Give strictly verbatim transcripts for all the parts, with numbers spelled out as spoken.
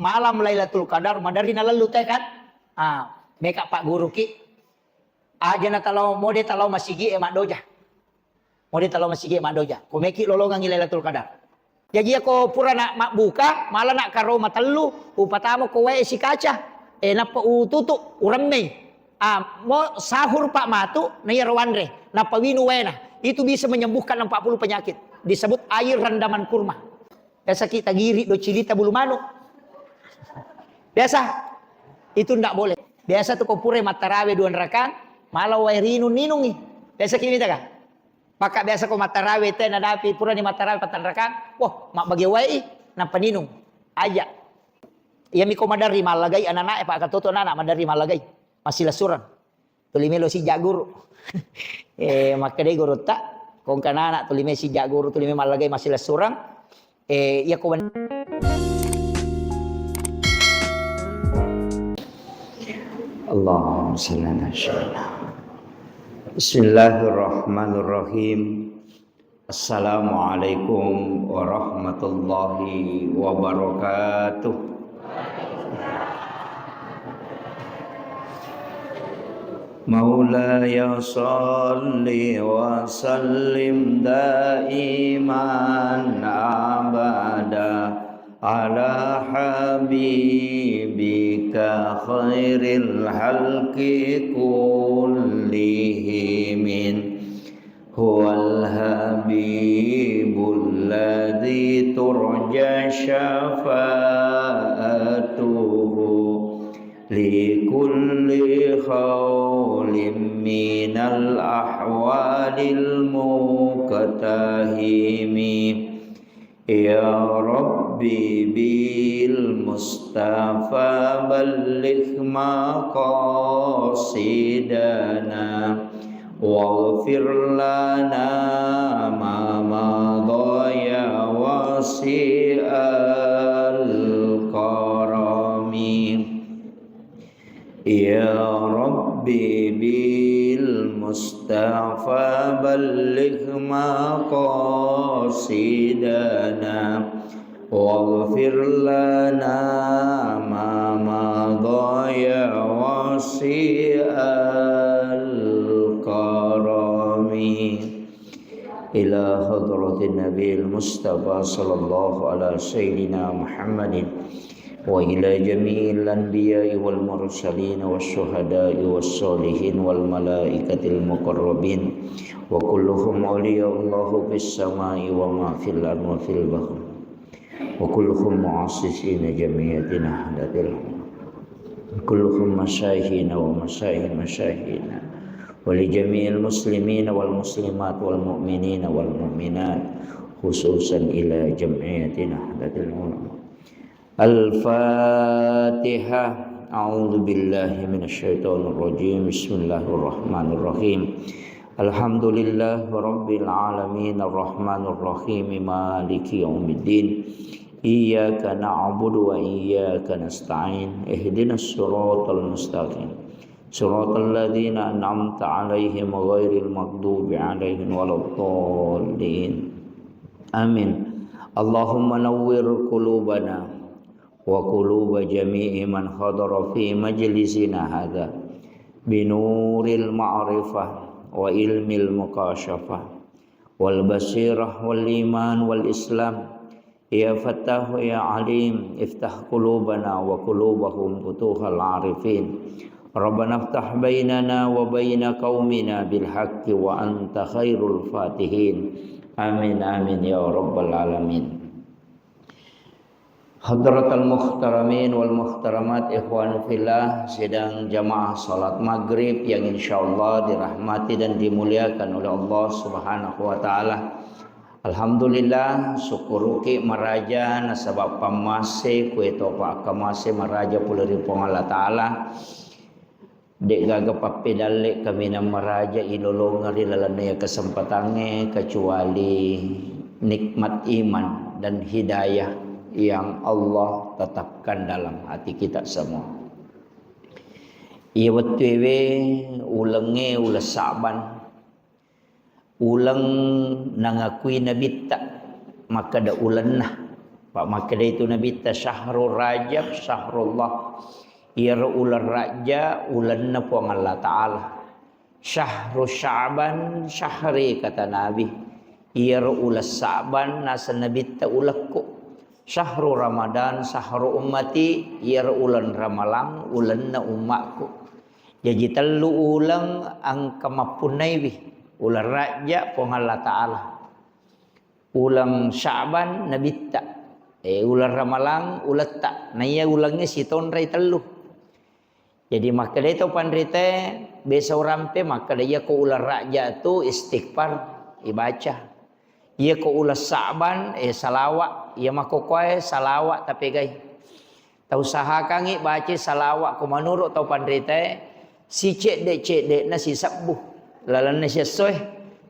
Malam Lailatul Qadar, maderri nalellu te kan? Ah, meka pagguruki. Aja na talao, mode talao masigi e maddoja. Mode talao masigi e maddoja. Ko meki lolongangi Lailatul Qadar. Jaji, iyako purana mabbuka, mala na karo matellu, upatama ko wae sikaca. E, nappa ututu, uremmei. Ah, mo sahur pa matu, na iyaro wanre, nappa winu waena. Itu bisa menyembuhkan empat puluh penyakit. Disebut air rendaman kurma. Biasa ki tagiri do cilita bulu manu. Biasa. Itu ndak boleh. Biasa tu ko pura mattarawe dua rakang, mala wae rinung-ninungi. Biasa ki mita ka? Maka biasa ko mattarawe te nadapi purani mattarawe patang rakang, wah, mabbage wae i, nappa ninung. Aja. Iya mi ko maderri mallagai anak-anak e, Pak, katoto anak-anak maderri mallagai. Masih lesurang. Tuli melo sijak guru. Eh, makkedai gurutta, kongkanana tuli me sijak guru, tuli me mallagai masih lesurang. Eh, iya ko ben- Allahumma salli ala sayyidina. Bismillahirrahmanirrahim. Assalamualaikum warahmatullahi wabarakatuh. مولاي صل وسلم دائما أبدا على حبيبك خير الخلق كلهم. هو الحبيب الذي ترجى شفاعته لكل هول من الأهوال المقتحم. يا رب بالمصطفى بلغ مقاصدنا واغفر لنا ما مضى يا واسع الكرم. يا رب بالمصطفى بلغ مقاصدنا واغفر لنا ما مضى يا واسع الكرم. إلى حضرة النبي المصطفى صلى الله على سيدنا محمد وإلى جميع الأنبياء والمرسلين والشهداء والصالحين والملائكة المقربين وكلهم أولياء الله في السماء وما في الأرض وفي البحر. وكلهم مؤسسين جمعية نهضة العلم. وكلهم مشايخنا ومشايخ مشايخنا. ولجميع المسلمين والمسلمات والمؤمنين والمؤمنات، خصوصا إلى جمعية نهضة العلماء. الفاتحة. أعوذ بالله من الشيطان الرجيم. بسم الله الرحمن الرحيم. الحمد لله رب العالمين، الرحمن الرحيم، مالك يوم الدين، إياك نعبد وإياك نستعين، اهدنا الصراط المستقيم، صراط الذين أنعمت عليهم غير المغضوب عليهم ولا الضالين. آمين. اللهم نور قلوبنا وقلوب جميع من حضر في مجلسنا هذا بنور المعرفة وعلم المكاشفة والبصيرة والإيمان والإسلام. يا فتاح يا عليم، افتح قلوبنا وقلوبهم فتوح العارفين. ربنا افتح بيننا وبين قومنا بالحق وأنت خير الفاتحين. آمين، آمين يا رب العالمين. Hadratal muhtaramin wal muhtaramat, ikhwanu fillah, sidang jamaah salat maghrib yang insyaallah dirahmati dan dimuliakan oleh Allah Subhanahu wa Ta'ala. Alhamdulillah, sukkuruki maraja nasaba pammase kue topa akkamase maraja pole ri Puang Allah Ta'ala. De'gaga pappedalle kaminang maraja ilolongeng ri lalenna iya kesempatangnge, kecuali nikmat iman dan hidayah yang Allah tetapkan dalam hati kita semua. Iya wettuewe ulengnge uleng Sa'ban, uleng nangakui nabitta, makkeda ulenna. Pa makkedai tu Nabitta, "Syahrul Rajab syahrullah." Iyaro uleng Rajja ulenna Puang Allah Ta'ala. "Syahru Sya'ban syahri," kata Nabi. Iyaro uleng Sya'ban naseng Nabitta ulekku. "Syahru Ramadan syahru ummati," iyaro uleng Ramalang ulenna ummakku. Jaji tellu uleng engka mappunnaiwi, uleng Rajja Puang Allah Ta'ala. Uleng Sya'ban Nabitta, eh, uleng Ramalang uletta. Na iya ulengnge sitonrai tellu. Jadi makkedai tau panritae, biasa urampe makkeda, "Iyako uleng Rajja tu istighfar ibaca. Iyako uleng Sya'ban, eh, salawa, iya makkokkoe salawa tapegai." Tausahakangngi baca salawa ko menurut tau panritae, sicedde-cedde'na sisebbu lalenna siessoe.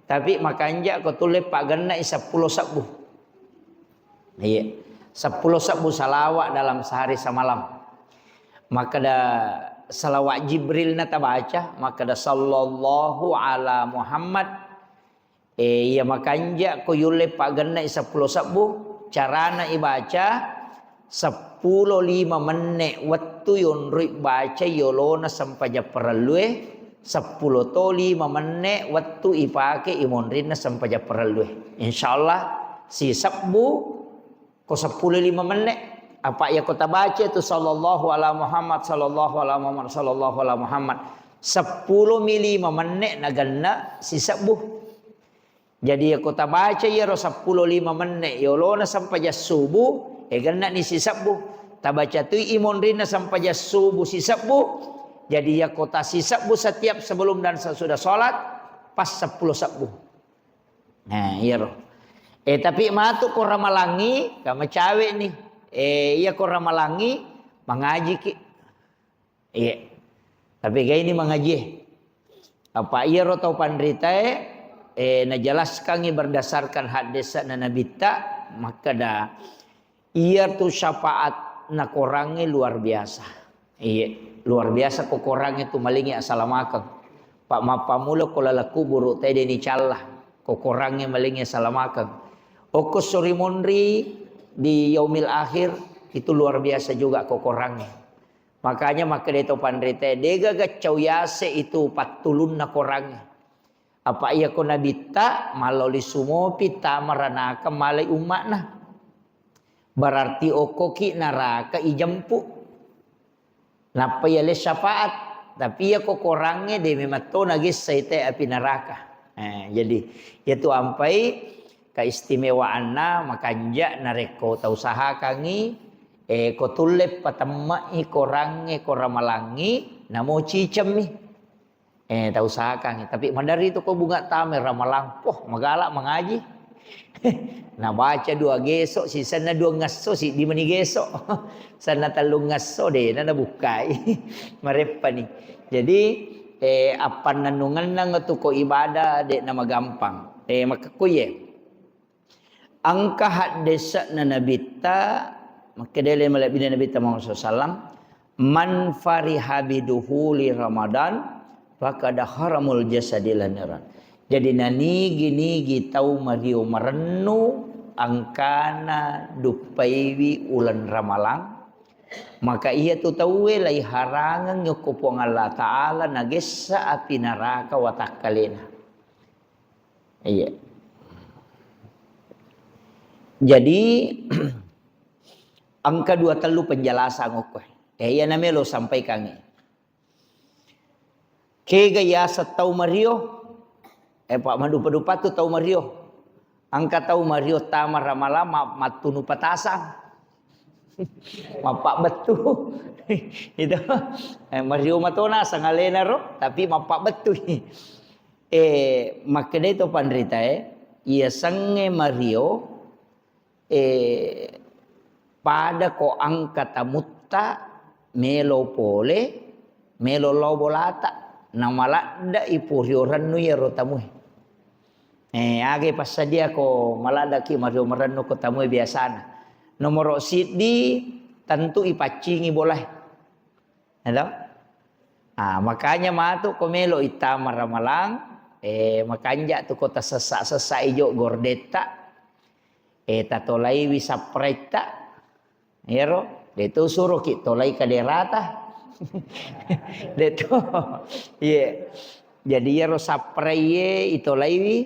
Tapi makanja ko tulle paggenna'i seppulo sebbu. Iya. Seppulo sebbu salawa dalam sehari semalam. Makkeda salawat Jibril na tabaca, makkeda, "Sallallahu ala Muhammad." Eh, iya makanja ko yulle paggenna'i seppulo sebbu, carana ibaca, seppulo lima menne wettu yonroi baca yolona sempajang parellue, seppulo to lima menne wettu ipake imonrinna sempajang parellue. Insyaallah sisebbu ko seppulo lima menne. Apa iya ko tabaca tu sallallahu ala Muhammad, sallallahu ala Muhammad, sallallahu ala Muhammad, seppulo mi lima menne nagenna sisebbu. Jadi, iyako tabaca iyaro seppulo lima menne yolona sempajang subuh, eh, gennani sisebbu. Tabaca tui imonrinna sempajang subuh sisebbu. Jadi, iyako tasisebbu setiap sebelum dan sesudah sholat, pas seppulo sebbu. Nah, iyaro. Eh, tapi matu ko ramalangi, kamacawe ni. Eh, iya ko ramalangi, mangajiki. Iya. Tapi kaini mangajie. Apa iyaro tau panritae, eh, najelaskangngi berdasarkan haddese'na Nabitta, makkeda, iyatu syafaat nakorangnge luar biasa. Iya, luar biasa ko korangnge tu malingi asalamakeng. Pa mappammula ko laleng kuburu tede ni calla, ko korangnge malingi asalamakeng. Okko sori monri di yaumil akhir itu luar biasa juga ko korangnge. Makanya makkeda to panritae, degaga cau yase itu pattulunna korangnge. Apa iya ko Nabitta, maloli sumopi tama ranaka malai umma'na. Berarti okkoki naraka ijempu. Nappa yale syafaat. Tapi iya ko korangnge de memang to nagessai te api naraka. Eh, jadi, iyatu ampai keistimewaanna makanja narekko tausahakangngi, eh, ko tulle patemme'i korangnge ko ramalangngi, namo cicemmi. Eh, tausahakangngi. Tapi maderri tu ko bunga tama ramalang, poh, magala mangaji. Nabaca dua geso, sisenna dua ngesso, siddi meni geso. Senna tellu ngesso, de na nabukkai. Mareppani. Jadi, eh, appannennungennang tu ko ibadah, de na magampang. Eh, makkekkuye. Engka haddese'na Nabitta, makkedai malebbina Nabitta Muhammad sallallahu alaihi wasallam, "Man fariha biduhuli Ramadan, faqad haramul jasadi laniran." Jadi, nanigi-nigi tau mario marennu engkana duppaiwi uleng Ramalang, maka iyatu tauwe laiharangengngi okko Puang Allah Ta'ala, nagessa api naraka watakkalena. Iya. Jadi, engka dua tellu penjelasan okko. Eh, iya namelo sampaikangngi. Kega yaseng tau mario? Eh, pa madupa-dupa tu tau mario. Engka tau mario tama ramalang ma-, mattunu patasang. Mappabbettu. Itu. Eh, mario matona sangalena ro, tapi mappabbettu. Eh, makkedai to panritae, iya sengnge mario, eh, pada ko engka tamutta melo pole, melo lao bolata, namaladde'i puriorennu iyaro tamue. Eh, aga passadia ko maladdeki mario marennu ko tamue biasana. Nomoro siddi, tentu ipaccingi bolae. Halo? Ah, makanya matu ko melo ittama ramalang, eh, makanja tu ko tasessa-sessa ijo gordetta. Eh, tatolaiwi sapparetta. Iyaro, de' to suroki tolai kaderata. De' to. Iya. Jadi iyaro sapparaiye itolaiwi,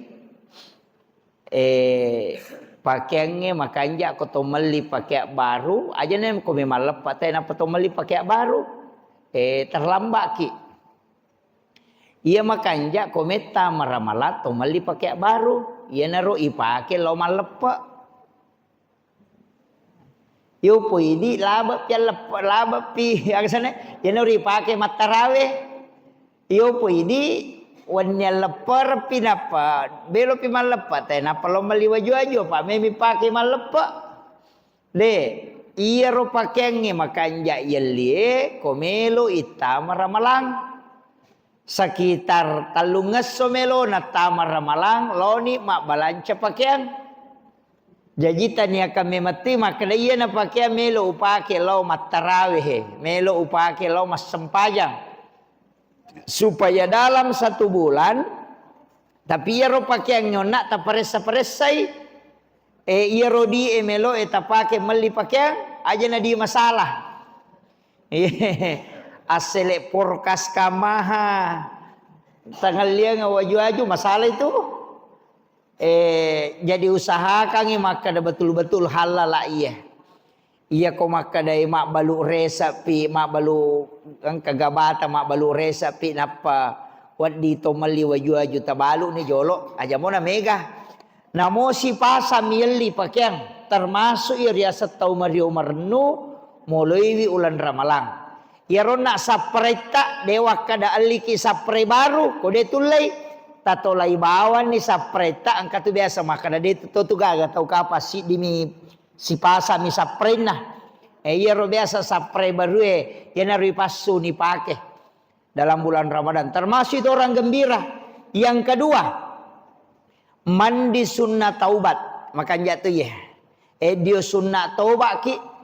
eh, pakeangnge makanja' ko to melli pakeang baru, aja' ne ko memang leppa te nappa to melli pakeang baru. Eh, terlamba'ki. Iya makanja' ko metta maramalang to melli pakeang baru, iyanaro ipake lao malleppe'. Iyo poidi labe'pi alleppe-, labe'pi agasana, iyanaro ipake mattarawe. Iyo poidi wenni alleppere'pi nappa belo'pi malleppe' te nappa lao melli waju-waju, apa' memi pake malleppe'. De', iyaro pakeangnge makanja' yellie ko melo ittama ramalang. Sekitar tellungesso melo nattama ramalang, laoni mabbalanca pakeang. Jaji taniakan memetti makkeda, "Iyana pakeang melo upake lao mattarawehe, melo upake lao massempajang." Supaya dalam satu bulan, tapi iyaro pakeang onna taparessa-paressai, eh, iyaro di e melo e tapake melli pakeang, aja' na di masalah. Assele porkas kamaha. Tangalliang waju-waju masalah itu. Eh, jadi usahakangi makkeda betul-betul halala iya. Iya ko makkedai mabbalu rese'pi, mabbalu engka gabata, mabbalu rese'pi, nappa wedding to melli waju-waju tabalu'ni jolo, aja' mona mega. Namo sipasang mi yelli pakeang, termasuk iya riaseng tau mario marennu, moloiwi uleng ramalang. Iyaronna sapparetta, de' wakkeda elliki sapparai baru, ko de' tullei, tatolai bawanni sapparetta, engka tu biasa makkeda de' tu, to tu gaga tau kapang siddimi sipasang mi sappareinna. Eh, iyaro biasa sapparai barue, iyanaro ipassu nipake dalam bulan Ramadan. Termasuk itu orang gembira. Yang kedua, mandi sunnah taubat. Makanja' tu iye. Eh, dio sunnah toba'ki.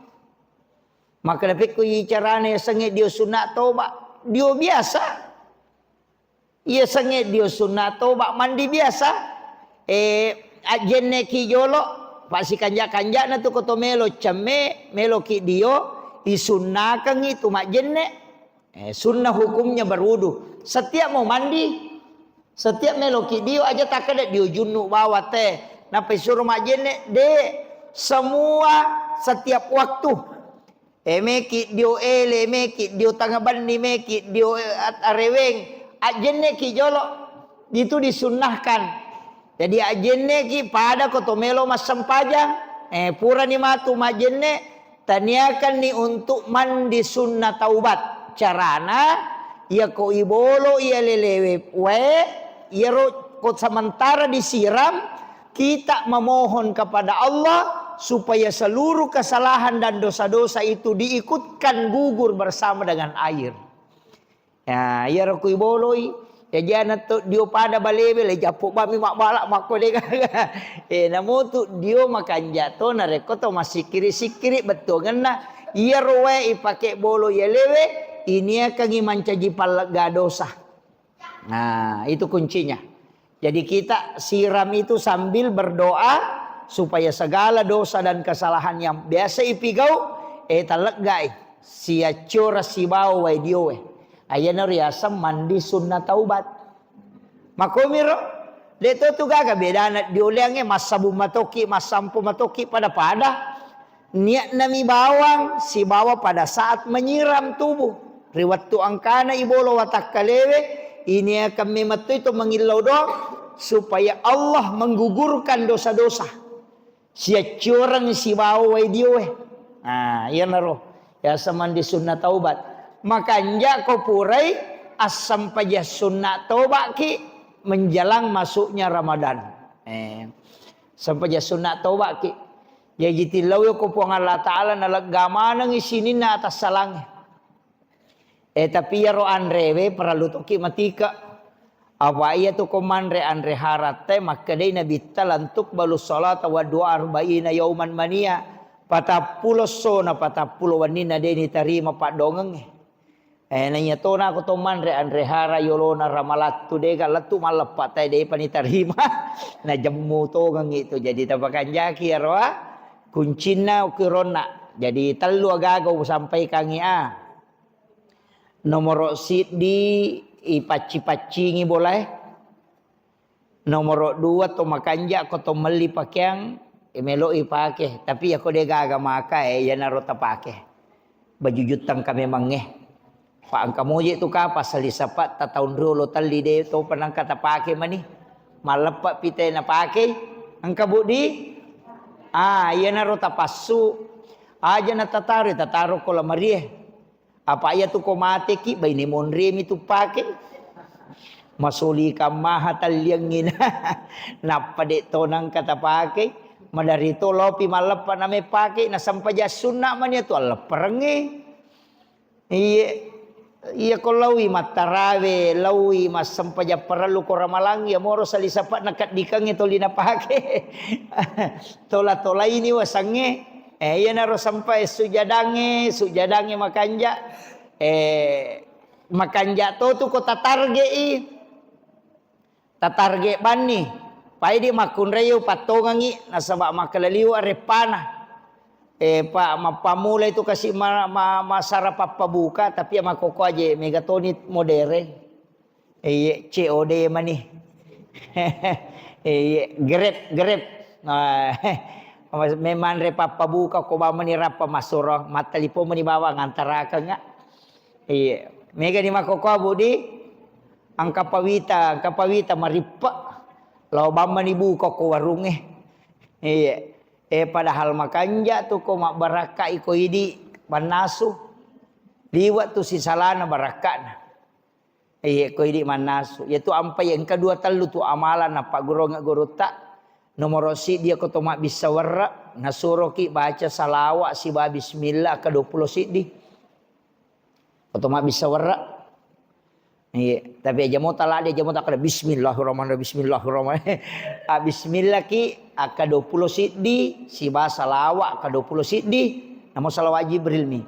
Makkeda pekko i carana yasengnge dio sunnah toba'. Dio biasa. Yasengnge dio sunnah toba' mandi biasa. Eh, ajjenneki jolo, pasikanja'-kanja'na tu ko to melo cemme, meloki dio, isunnakengngi tu majjenne'. Eh, sunnah hukumnya berwudu. Setiap mau mandi, setiap meloki dio aja takkeda dio junnu' bawang te. Nappa isuro majjenne', de'. Semua setiap waktu. Eh, meki dio ele, meki dio tangabenni, meki dio, eh, at-, areweng. Ajjenneki jolo. Itu disunnahkan. Jadi ajjenneki pada ko to melo massempajang. Eh, purani matu majjenne', taniakanni untuk mandi sunnah taubat. Carana, iya ko ibolo iya lelewe wae, iyaro ko sementara disiram, kita memohon kepada Allah supaya seluruh kesalahan dan dosa-dosa itu diikutkan gugur bersama dengan air. Ya, iyaro kui boloi, jaji ana to dio pada balewe, le jappo bami mabbala makko de gaga. Eh, namo tu dio makanja to, narekko to massikkiri-sikkiri bettuangenna, iyaro wae ipake bolo yalewe, iniakangi mancaji pallegga dosa. Nah, itu kuncinya. Jadi kita siram itu sambil berdoa supaya segala dosa dan kesalahan yang biasa ipigau, eh, taleggai. Siaccora sibawa wae diowe. Ayana riaseng mandi sunnah taubat. Makomiro, de to tu gaga bedana dioleangnge, massabung matoki, massampo matoki, pada-pada. Niatnami bawang sibawa pada saat menyiram tubuh. Ri wettu engkana ibolo watakkalewe, iniakan memettoi to mangillau doang supaya Allah menggugurkan dosa-dosa. Siaccioreng sibawa wae diowe. Nah, iyanaro. Yaseng mandi sunnah taubat. Makanja ko purai assempajang sunnah taubatki menjelang masuknya Ramadan. Eh, sempajang sunnah taubatki. Jaji tillau ko Puang Allah Ta'ala nalegga manengngi sininna atassalangnge. Eh, tapi iyaro anrewe parellu tokki matika. Apa iya tu ko manre anre haratte makkedai Nabitta, "Lan tuqbalu salata wa du'a arba'ina yauman mania." Patappulo essona, patappulo wenninna de nitarima paddongengnge. Eh, naiya tona ko to manre anre hara yolona ramalattu dega lettu malleppa tai de pani tarima. Na jemmu tongengi tu jadi tapakanjaki iyaro, ah, kuncinna ukironna. Jadi tellu agaga usampaikangi, ah. Nomoro siddi, ipacci-paccingi bolae. Nomoro dua, to makanja ko to melli pakeang, e, melo ipake. Tapi yako de gaga maka, e, iyanaro tapake. Baju juttang ka memangnge. Pa engka moje tu kapa sali sapa ta taun riolo telli de to panangka tapake mani. Malleppa pite napake. Engka budi. Ah, iyanaro tapassu. Aja na tataro, tataro ko lamarie. Apa iya tu ko mateki, baine monremi tu pake. Masoli kammaha talliangngina. Nappa de to nangka tapake. Madari to lopi malleppa name pake, na sempajang sunna mani tu allepperengnge. Iye. Iya ko laui mattarawe, laui massempajang parellu ko ramalang, iya moro sali sapa na keddikengnge toli napake. Tola-tolaini wasengnge. Eh, iyanaro sampai sujadangnge, sujadangnge makanja. Eh, makanja to tu ko tatarge'i. Tatarge banni. Paidi makkunrai pattongengi nasaba makkalaliu areppana. Eh, pa, mappamula itu kasi ma, ma, masara pappabuka, tapi ya makkoko aje mega toni modere. Iye, C O D mani. Iye, Grab, Grab. Nah, memanre pappabuka ko bawang mani rappa masuro, mattalipo mani bawang antarakeng. Iye, mega ni makkoko budi, angka pawita, angka pawita marippe. Lao bawang mani buka ko warungnge. Iye. Eh, padahal makanja tu ko mabbarakka iko idi mannasu. Liwa tu sisalana barakkana. Iye, ko idi mannasu. Iyatu ampai engka dua tellu tu amalan nappagguruangnge gurutta. Nomoro siddi ko to mabbissa werre, nasuroki baca salawa siba bismillah ka dua pulo siddi. Ko to mabbissa werre. Iye, tapi aja mo talade, aja mo takkeda bismillahirrahmanirrahim, bismillahirrahmanirrahim. Ah, bismillah ki akka dua pulo siddi, siba salawa akka dua pulo siddi, namo salawa Jibril mi.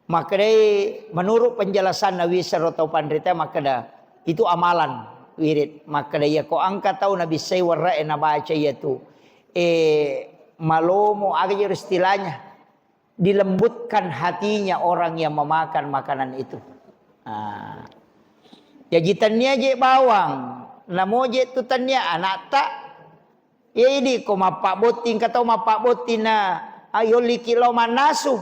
Makkedai, menurut penjelasan Nabi sero tau panrita, makkeda, itu amalan wirid. Makkeda, iya ko angka tau nabissai werre'e nabaca iyatu, eh, malomo, aga jero istilahnya, dilembutkan hatinya orang yang memakan makanan itu. Ah. Jaji tennia je bawang, namo je tu tennia anakta, Iya idi ko mappabbotting, engka tau mappabbotting na, ah, yolliki lao mannasu.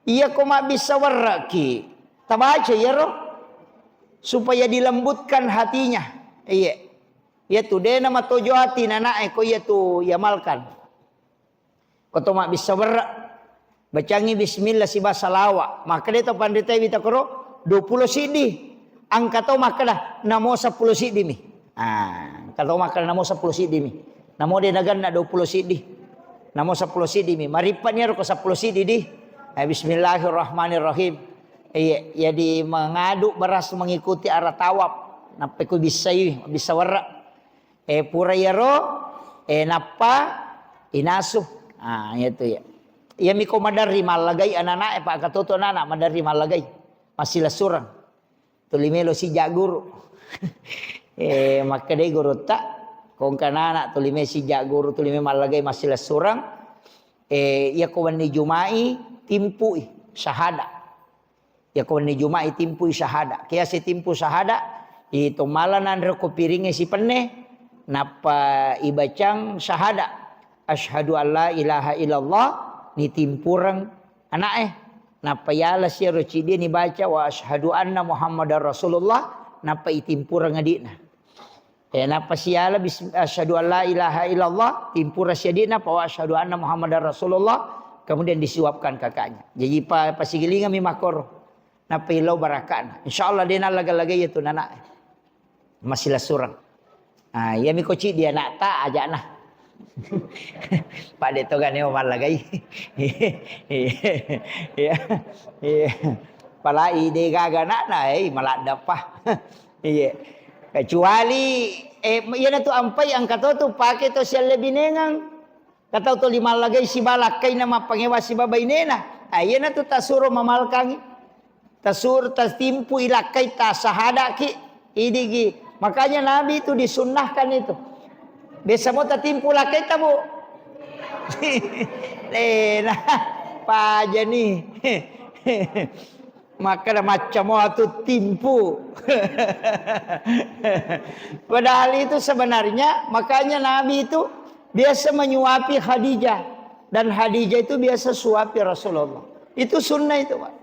Iya ko mabbissa werre'ki, tabaca iyaro supaya dilembutkan hatinya. Iya. Iya tu de namatojo ati nana'e ko iya tu iamalkan. Ko to mabbissa werre'. Bacangngi bismillah siba salawa. Makkeda to panritae wita koro, dua pulo siddi. Angka to makkeda, namo seppulo siddi mi. Ah, angka to makkeda, namo seppulo siddi mi. Namo de naganna dua pulo siddi. Namo seppulo siddi mi. Marippani ero ko seppulo siddi di. Eh, bismillahirrahmanirrahim. Iya, jadi mengadu beras mengikuti arah tawaf. Nappa ku bissai, bissa werre'. Eh, pura iyaro, eh, nappa inasu. Ah, iyatu iya. Iyami ko maderri mallagai anana', eh, pa katoto anana' maderri mallagai. Massilessureng. Tuli melo sijak guru. Eh, makkedai gurutta, ko engka anana' tuli me sijak guru, tuli me mallagai massilessureng. Eh, iya ko wenni Juma'i, timpui syahada. Yako wenni Juma'i timpui syahada. Kiasi timpu syahada, itu mala nanre ko piringnge sipenne, nappa ibacang syahada. Asyhadu an la ilaha illallah, ni timpureng ana'e. Nappa yala siaro ciddi ni baca wa asyhadu anna Muhammadar Rasulullah, nappa itimpureng adi'na. Eh, nappa siala bis-, asyhadu an la ilaha illallah, timpura siadi'na, pa wa asyhadu anna Muhammadar Rasulullah, kemudian disuapkan kakaknya. Jadi pa-, pasigilingami makkoro. Nappa illau baraka'na. Insyaallah de nallaga-lagai itu nana'. Masih lasurang. Ah, iya miko ciddi anakta aja'na. Pak de togane mallagai. Iya. Iya. Palai de gaga anakna, eh, maladda pa. Iya. Kecuali, eh, iyanatu ampai engka to tu pake to sialle binengang. Katau to limallagai siba lakkaina mappangewa siba bainena. Ah, iyanatu tasuro mamalkangi. Tasur, tatimpu ilakkai ta sahadaki, idigi. Makanya Nabi itu disunnahkan itu. Biasa mau tatimpu lakkai ta, Bu? Eh, nah, pajani. Maka ada macam mau tu timpu. Padahal itu sebenarnya, makanya Nabi itu biasa menyuapi Khadijah. Dan Khadijah itu biasa suapi Rasulullah. Itu sunnah itu, Pak.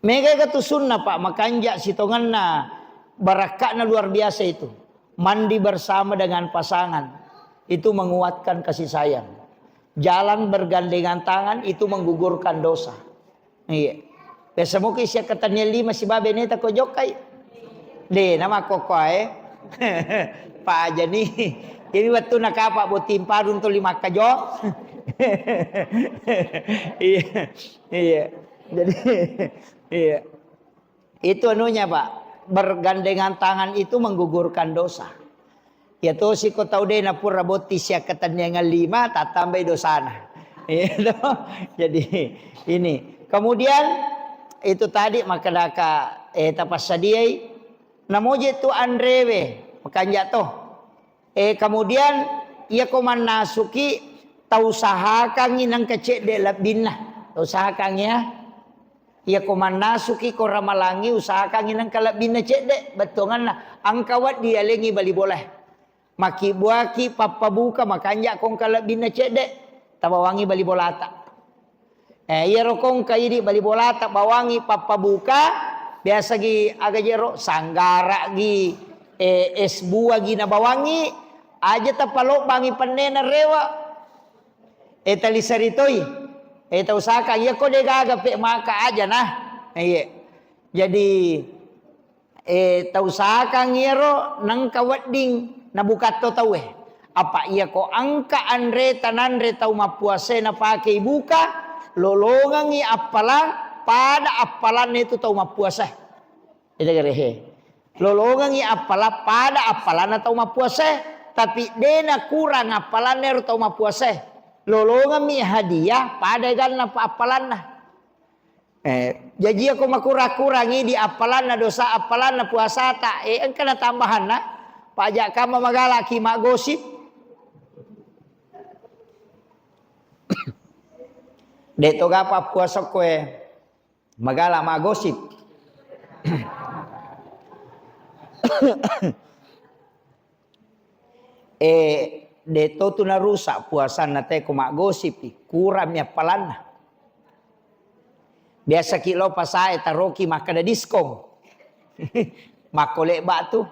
Mega ga tu sunnah, Pak, makanja sitongenna, barakka'na luar biasa itu. Mandi bersama dengan pasangan, itu menguatkan kasih sayang. Jalan bergandengan tangan itu menggugurkan dosa. Iya. Biasa muki sia ketennia lima sibabe neta ko jokkai. De, nama koko ae. Pajani. Jadi waktu nakapa botting parung tu lima kajo. Iya. Iya. Jadi, iya. Itu anunya, Pak. Bergandengan tangan itu menggugurkan dosa. Ya tosi ko tau de na pura botti sia ketenniangan lima, tatambai dosana. Iya toh? Jadi, ini. Kemudian, itu tadi makkedaka, eh, tapassadiai, namoje tu anrewe, makanja toh. Eh, kemudian, iya ko mannasuki, tausahakangngi nengka cedde lebbinna. Tausahakangngi, ya. Iya ko mannasuki ko ramalangngi, usahakangngi nengka lebbinna cedde, bettuanganna. Engka wedding yalengngi bali bolae. Makkibbuaki pappabuka, makanja ko engka lebbinna cedde, tabawangngi bali bolata. Eh, iyaro ko engka idi bali bolata bawangngi pappabuka, biasa gi aga jero, sanggara gi, eh, es buah gi nabawangngi, aja tapalobbangi pennena rewa. Eh, talisari toi. Eh, tausaka, iya ko de gaga pe maka aja nah. Iya. Jadi, eh, tausakang iyaro nengka wedding nabukatto tauwe. Apa iya ko engka anre tananre tau mappuasae napakei buka, lolongengngi appalang pada appalanna itu tau mappuasae. Ita gare he. Lolongengngi appala pada appalanna tau mappuasae, tapi de nakurang appalanna ero tau mappuasae. Lolongemmi hadiah pada eganna pa-, appalanna. Eh, jaji ako makurang-kurangi di appalanna dosa, appalanna puasata, eh, engka na tambahanna, paja kamma magalaki maggosip. De to gapa puasa koe. Magala maggosip. Eh, de to tu narusak puasanna te ko maggosip, kurang mi appalanna. Biasa ki lo pasae taroki makkeda diskon. Makko lebba tu.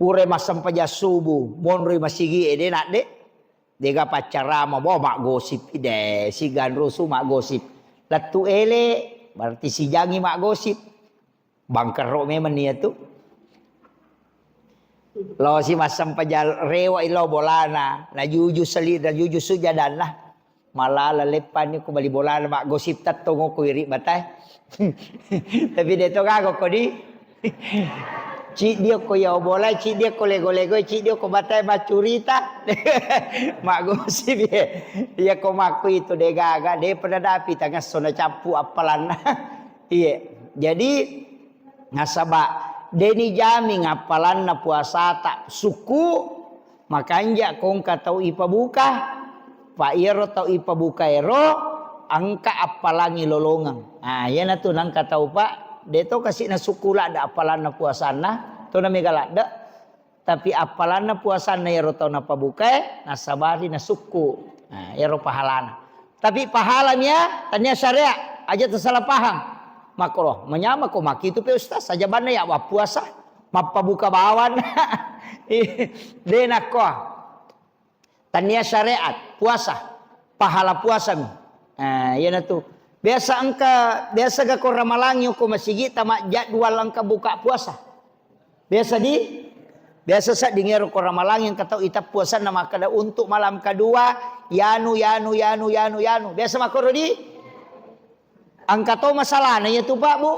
Pura massempajang subuh, monroi masigi e de nak de. Dega paccarama, bo, maggosip de, siganrusu maggosip. Lettu ele, berarti sijangi maggosip. Bangkerro memang nia tu. Lo si massempajang rewa ilo bolana, najuju seli, najuju sujadanna. Malala leppani ko bali bolana maggosip tettongo ko iri batae. Tapi de to gaga ko di. Ciddi ko ya bola, ciddi ko lego-lego, ciddi ko batae maccurita. Maggosip ye. Iya ko makku itu de gaga, de pada dapi tangasso na cappu appalanna. Iya. Jadi nasaba de ni jaming appalanna puasata sukku, makanja ko engka tau ipabuka, pa iyaro tau ipabuka ero engka appalangi lolongeng. Ah, iyanatu nengka tau, Pak, de to kasi nasukku ladde appalanna puasanna, to na mega ladde. Tapi appalanna puasanna iyaro tau napabukae, nasabari nasukku. Nah, iyaro pahalana. Tapi pahala nia, tania syariat, aja tersalah paham. Makro, menyama ko makitu pe ustaz, saja banna ya wappuasa, mappabuka bawan. De nakko. Tania syariat, puasa, pahala puasami. Nah, iyanatu. Biasa engka, biasa ga ko ramalangi ko masigi tama jadwal engka buka puasa. Biasa di, biasa sedding ero ko ramalangi engka tau ita puasanna makkeda untuk malam kedua, yanu, yanu, yanu, yanu, yanu. Biasa makkoro di? Engka to masalahna iyatu, Pak, Bu.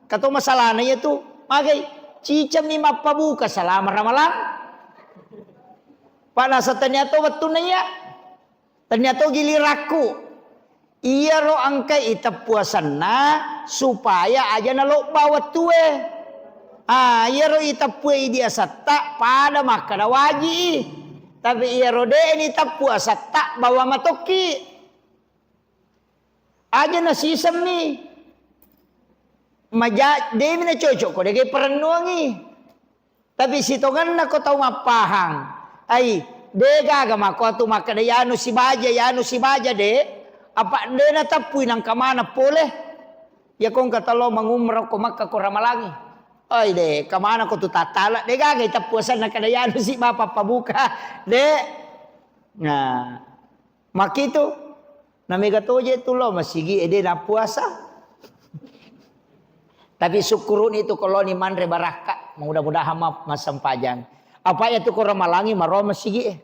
Engka to masalahna iyatu. Magai, cicemmi mappabuka salama ramalang. Pak, nasa tania to wettunna iya. Tania to gilirakku. Iyaro engkai iteppu asenna supaya aja nalobba wettue. Ah, iyaro iteppue idi asetta pada makkeda waji'i. Tapi iyaro de'ni teppu asetta bawa matokki. Aja nasisemmi. Maja-, de'mi nacocok ko de'gaga perennuangi. Tapi sitongenna ko tau mappahang, ai, de gaga mako tu makkeda yanu sibaja, yanu sibaja de, apa de nateppui nangka maneng pole. Ya ko engka talo mangumrah ko Makkah ko Ramalangi. Ai de, kamana ko tu tattala, de gaga iteppu asenna kada yanu si bapa pabuka. De. Nah, makitu, na mega toje tu lo masigi ede na puasa. Tapi syukuruni tu koloni manre barakka, mudah-mudahan ma-, massempajang. Apa ya tu ko Ramalangi maroa masigi e.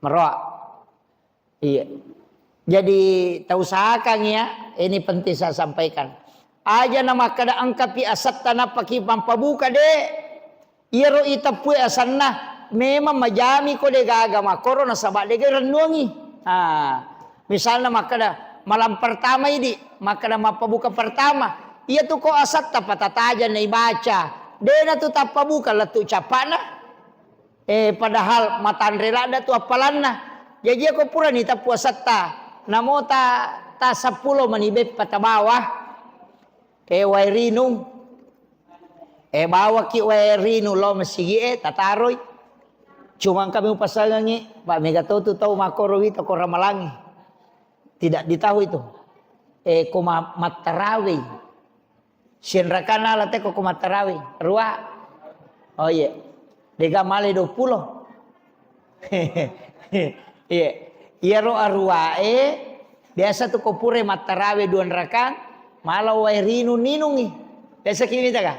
Maroa. Iya. Jadi tau usahakan ya, ini penting saya sampaikan. Aja na makkeda engkapi asetta nappaki pampabuka de. Iyaro iteppue asenna memang majami ko de gaga makkoro nasaba de gaga rennuangi. Ah, misalna makkeda malam pertama idi, makkeda mappabuka pertama. Iya tu ko asetta patataja na ibaca. De na tu tappabuka lettu cappana. Eh, padahal matanre ladda tu appalanna. Jaji ko purani teppu asetta, namo ta, ta seppulo mani beppa tabawa. Eh, wae rinung. Eh, bawaki wae rinung lo masigi e, tataroi. Cuma kami upasangangi, Pak, mega to tu tau makoro wita ko Ramalangi. Tidak ditahu itu. Eh, ko ma-, mattarawei. Sianrakana la teko ko mattarawei. Rua. Oh iya. Dega male dua puluh. Iya. Iyaro aruae biasa tu ko pura mattarawei dua rakang, mala wae rinung ninungi. Biasa ki mita ka?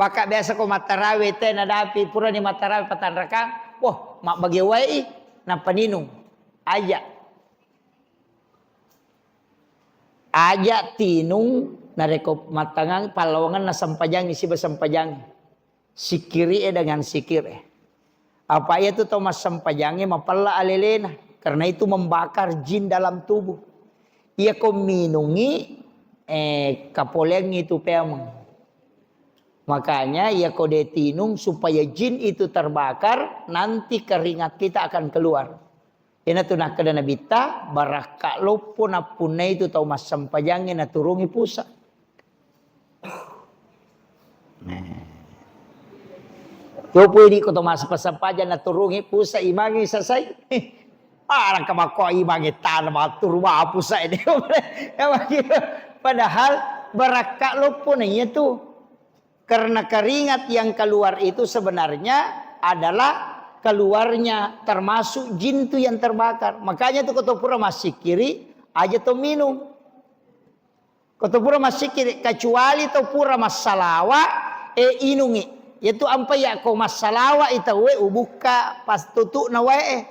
Maka biasa ko mattarawei te nadapi purani mattarawei patang rakang, wah, mabbage wae i, nappa ninung. Aja. Aja tinung narekko mattangang pallawangenna sempajangngi siba sempajangngi. Sikiri'e dengan sikir'e. Apa iya tu tau massempajangnge mapella alelena, karena itu membakar jin dalam tubuh. Iya ko minungi, eh, kapoleangngi tu peameng. Makanya iya ko de tinung supaya jin itu terbakar, nanti keringat kita akan keluar. Iyanatu nakkeda Nabitta, barakka loppo nappunnai tu tau massempajangnge naturungi pusa. Nah. Yopo idi ko to massempajang naturungi pusa imangi sasai. Ah, rangka makko imangi tana maturu ma pusa ini. Padahal barakka loppo na iya tu. Karena keringat yang keluar itu sebenarnya adalah keluarnya termasuk jin tu yang terbakar. Makanya tu ko to pura massikiri, aja to minum. Ko to pura massikiri, kecuali to pura massalawa, e inungi. Yaitu ampa ya ko massalawa i tauwe ubukka pas tutu'na wae.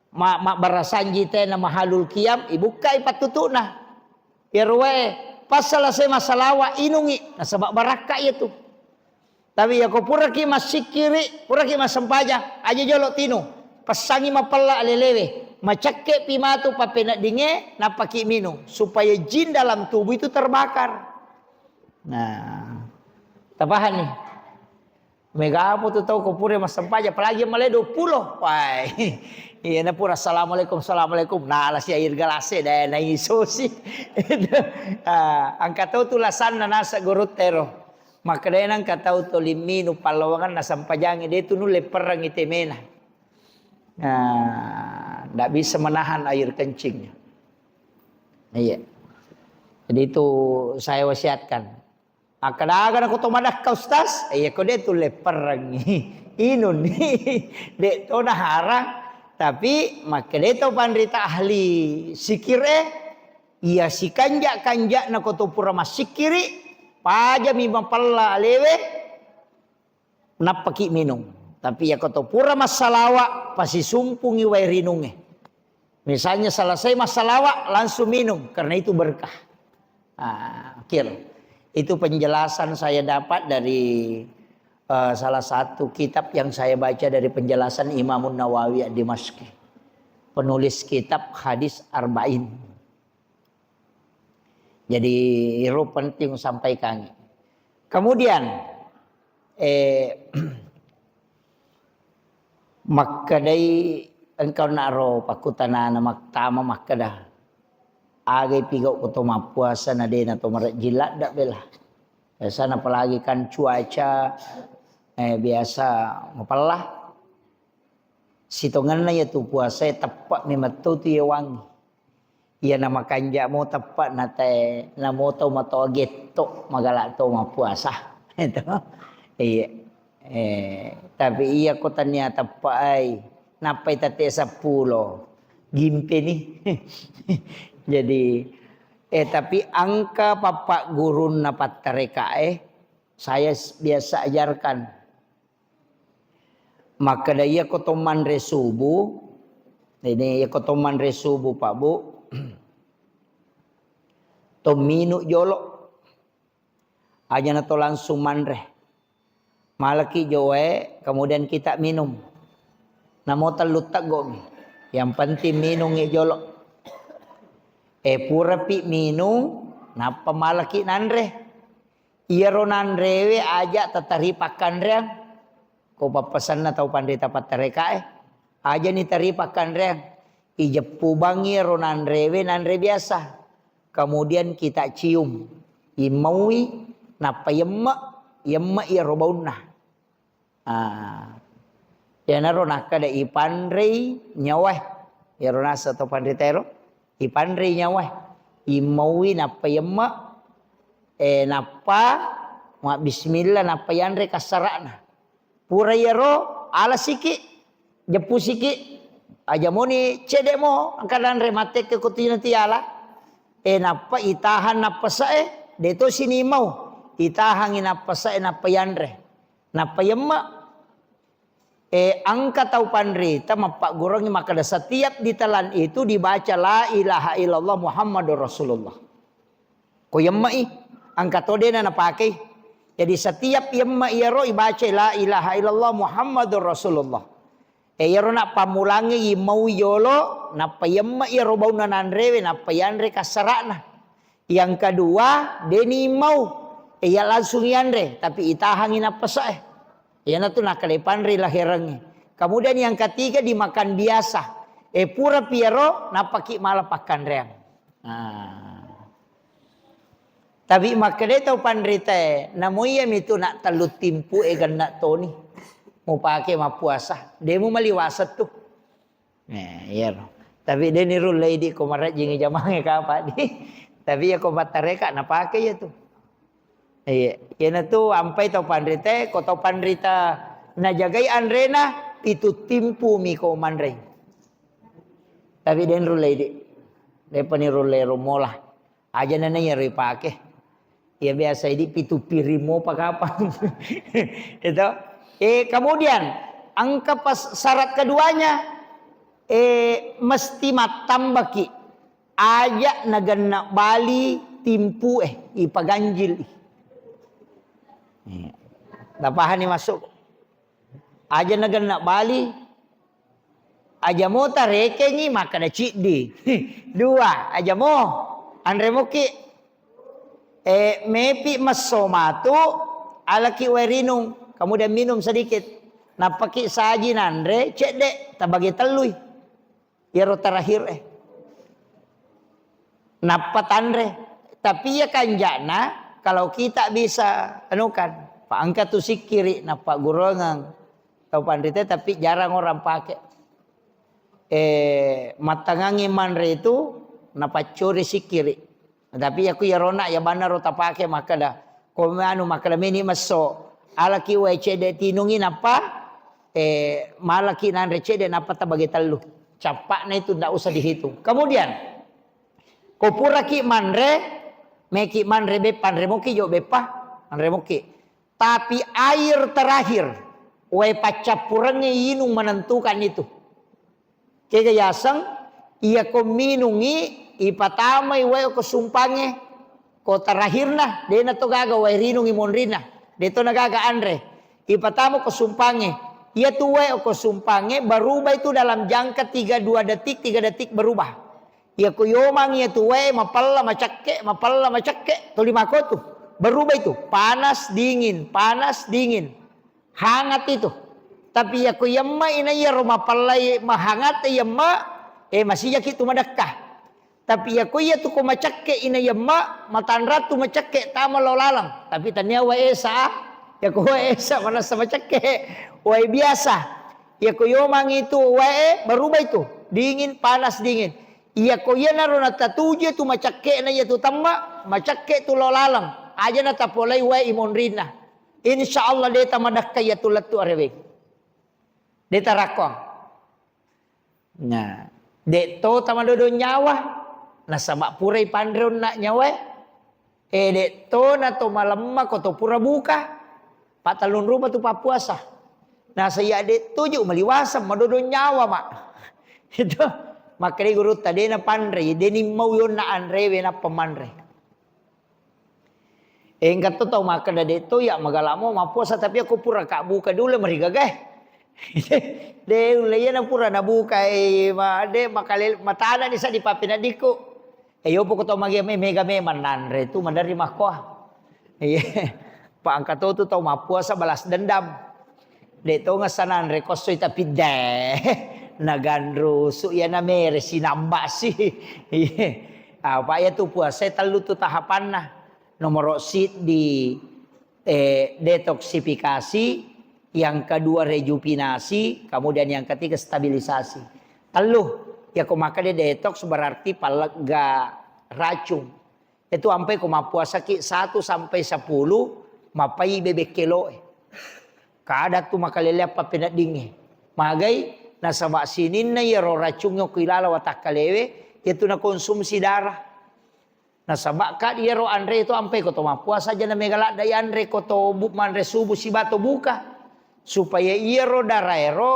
Ma-, mabbarasanji tena mahalul qiyam, ibukkai pattutu'na. Iyaro wae, pas selesai massalawa, inungi, nasaba barakka iya tu. Tapi iya ko puraki massikkiri, puraki massempajang, aja jolo tinung. Passangi mapella alelewe, macekke pi matu pappeneddingnge, nappaki minung, supaya jin dalam tubuh itu terbakar. Nah, tapahani? Mega apa tu tau ko pura massempajang, apalagi yang mulai dua puluh. Wah, iya na pura assalamualaikum, assalamualaikum. Nah, lasi air gelas e, dai na isosi. Ah, angka tau tu lasanna nasa guru tero. Makkedai nangka tau toli minung pallawangenna sempajangnge, de tu nulle perrangi temena. Nah, ndak bisa menahan air kencingnya. Iya. Jadi itu saya wasiatkan. Akkadaga nako to madakka, Ustaz? Eh, iya ko de tulle perrangi. Inunni. De to naharang. Tapi makkeda to panrita ahli sikir e, iya sikanja-kanja nako to pura massikkiri, pajami mapella alewe, nappaki minung. Tapi iya ko to pura massalawa, pasisumpungi wae rinungnge. Misalnya selesai massalawa, langsung minum, karena itu berkah. Ah, akhir. Itu penjelasan saya dapat dari, eh, salah satu kitab yang saya baca dari penjelasan Imamun Nawawi Ad-Dimashqi. Penulis kitab hadis Arba'in. Jadi, iro penting sampaikan. Kemudian, eh, makkedai engkau naro pakkutanana mattama makkeda, "Agai pigau ko to mappuasa na dena to marejjing ladda bela?" Biasana apalagi kan cuaca, eh, biasa mapella. Sitongenna iya tu puasae teppe' memetto tu iya wangi. Iya na makanja' mo teppe' na te, na mo tau matoa getto' magala' to mappuasa. Itu. Iya. Eh, tapi iya ko tania teppe' ai, nappai tette' seppulo. Gimpe ni. Jadi, eh, tapi engka pappa' gurunna pattarekae, saya s-, biasa ajarkan. Makkeda, iya ko to manre subuh, ini iya ko to manre subuh, Pak Bu, to minung jolo. Aja na to langsung manre. Malaki jo wae, kemudian kita minum. Namo tellu teggo'mi. Yang penting minungngi jolo. Eh, purapi minung, nappa malaki nanre. Iyaro nanrewe aja tatari pakkanreang. Ko pappasenna tau panrita pattarekae, aja ni tari pakkanreang. Ijeppu bang iyaro nanrewe nanre biasa. Kemudian kita cium. Immaui, nappa yemme', yemme' iyaro baunna. Ah. Iyanaro nakkeda ipanrei nyawae. Iyaro naseng to panrita ero, ipanrei nyawae. Immaui nappa yemme', eh, nappa mabbismillah, nappa yanre kassara'na. Pura iyaro, ala siki, jeppu siki. Aja moni cedde' mo, engka nanre mattekke ko tujuna tiala. Eh, nappa itahang nappasae, de' to sinimau. Itahangi nappasae, nappa yanre. Nappa yemme', eh, engka tau panrita mappagguruangngi makkeda, setiap ditelan itu dibaca, "La ilaha illallah Muhammadur Rasulullah." Ko yemme'i, engka to de'na napakei. Jadi, setiap yemme' iyaro ibacai, "La ilaha illallah Muhammadur Rasulullah." Eh, iyaro nappammulangngi, immau jolo, nappa yemme' iyaro baunna nanrewe, nappa yanre kassara'na. Yang kedua, de'ni immau, eh, iya langsung yanre, tapi itahangi nappasae. Iyanatu nakkeda ipanrei laherengnge. Kemudian yang ketiga dimakan biasa. Eh, purapi iyaro, nappaki mala pakkanreang. Nah. Tapi makkedai tau panritae, namo iyami tu nak tellu timpu e genna toni mupake mappuasa. De' mumaliwaseng tu. Eh, iyaro. Tapi de' nirullei di ko marajjingi jamangnge kapang di. Tapi iya ko mattareka napake iya tu. Iya, iyanatu ampai tau panritae, ko tau panrita najagai anrena, pitu timpu mi ko manrei. Tapi de' nirullei di. De'pa nirullei ro mola. Aja nana iyaro ipake. Iya biasa idi pitu piring mopa kapang. Itu. Eh, kemudian engka pas syarat keduanya, eh, mesti mattambaki. Aja nagenna bali timpu e, ipaganjil. Iya. Tapahani masuk. Aja nagenna bali, aja mo tarekengi makkeda ciddi. Dua, aja mo. Anre moki. Eh, mepi messo matu, alaki wae rinung, kemudian minum sedikit. Nappaki saji nanre, cedde, tabage tellui. Iyaro terakhir e. Nappa tanre. Tapi iya kanjana, kalau kita bisa, anu kan, pa engka tu sikkiri, nappa gurongeng tau panrita, tapi jarang orang pake. Eh, mattangangi manre itu, napaccori sikkiri. Tapi iya ku iyarona, iya banna ro tapake makkeda, ko anu makkeda meni messo, alaki wae cedde tinungi nappa, eh, malaki nanre cedde nappa tabage tellu. Cappakna itu ndak usah dihitung. Kemudian, ko puraki manre, meki manre beppa, anre moki jo beppa, anre moki. Tapi air terakhir, wae paccappurengnge inung menentukan itu. Kega yaseng, iya ko minungi, ipatamai wae ko sumpangnge, ko terakhirna, de'na to gaga wae rinungi monrinna, de' to nagaga anre. Ipatama ko sumpangnge, iya tu wae ko sumpangnge berubah itu dalam jangka tiga, dua detik, tiga detik berubah. Iyako yomang iyatu wae mapella macakke, mapella macakke, tuli makotu. Berubah itu, panas dingin, panas dingin. Hangat itu. Tapi iyako yemma ina iyaro mapellai mahangat yemma, eh, masijaki tu madekka. Tapi iyako iyatu ko macakke ina yemma, matanratu macakke tama lao laleng. Tapi tania wae esa, iyako wae esa manassa macakke, wae biasa. Iyako yomang itu wae berubah itu, dingin, panas, dingin. Iyako iyanaro natatuju tu macakke'na iyatu temma, macakke tu lao laleng. Aja natapolai wae imonrinna. Insya Allah de tamadakka iyatu lettu areweng. De tarakkoang. Nah, de to tamadodo nyawa. Nasaba purai panre onna nyawae. Eh, de to na to malemma ko to pura buka. Pattallung rupa tu pappuasa. Nasa iya de tuju maliwaseng madodo nyawa, Mak. Itu. Makkedai gurutta, de napanrei, de nimmau yonna anrewe nappa manre. Engka to tau makkeda, de to iya magalamo mappuasa, tapi aku pura ka buka dulu marigaga. De ulle iya na pura nabuka, eh, ma-, de makale-, matana ni sa di pappeneddikku. Eh, yopo ko tau mage me-, mega memang nanre tu maderri makkoa. Iya. Pa engka to tu tau mappuasa balas dendam. De to ngessa nanre kossoi tapi de. Naganrusu iya na mere sinamba si. Iya. Apa iya tu puasa tellu tu tahapanna. Nomoro siddi, eh, detoksifikasi, yang kedua rejuvinasi, kemudian yang ketiga stabilisasi. Tellu, ya ko makkeda detox berarti pallegga racung. Itu ampai ko mappuasaki satu sampai sepuluh, mapai bebek keloe. Kada tu makalelea pappeneddingnge. Magai, nasaba sininna iyaro racungnge ko ilala watakkalewe, itu nakonsumsi darah. Nasaba kad iyaro anre to ampai ko to mappuasa aja na mega ladda ianre ko to bu-, manre subuh siba to buka. Supaya iyaro daraero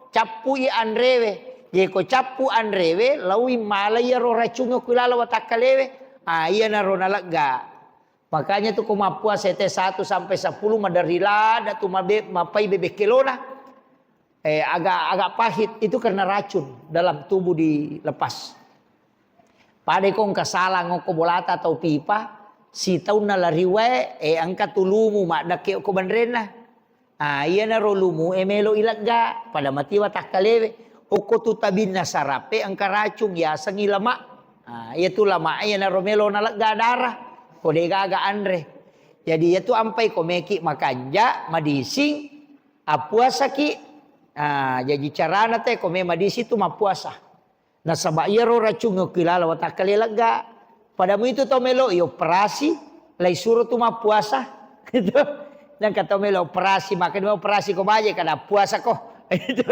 cappui anrewe. Ye ko cappu anrewe, laui mala iyaro racungnge ku ilala watakkalewe. Ah, iyanaro nalegga. Makanya tu ko mappuasa te satu sampai sepuluh maderri ladda tu mabe-, mapai bebek kelona. Eh, agak, agak pahit itu karena racun dalam tubuh dilepas. Pada ko engka salang okko bolata atau pipa, sitaunna lari wae, eh, engka tu lumu maddekke okko banrenna. Ah, iyanaro lumu e melo ilegga, pada matiwa takkalewe. Okko tu tabinna sarape engka racung, yasengi lemak. Ah, iya tu lemak e iyanaro melo nalegga darah. Ko degaga anre. Jadi iya tu ampai ko meki makanja, madising, appuasaki. Ah, jaji carana te ko me madising tu mappuasa. Nasaba iyaro racung okko ilala watakkale legga. Pada muitu tau melo i operasi, lai suro tu mappuasa. Gitu. Nangka tau melo operasi, maka dia operasi ko baje kada puasa ko. Gitu.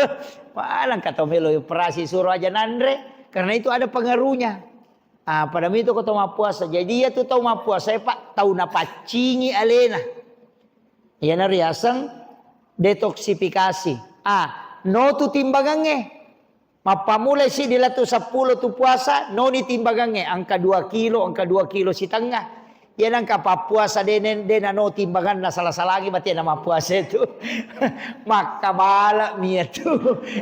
Wah, nangka tau melo operasi suro aja nanre, karena itu ada pengaruhnya. Ah, pada muitu ko tau mappuasa. Jadi iya tu tau mappuasa, eh, Pak, tau napaccingi alena. Iyana riaseng detoksifikasi. Ah, no tu timbangangnge. Mappammulai siddi lettu seppulo tu puasa, noni timbangangnge, engka dua kilo, engka dua kilo sitengnga. Iya nangka pappuasa dene-, dena no timbanganna, sala-salangi batena mappuasa itu. Makkabalami iya tu.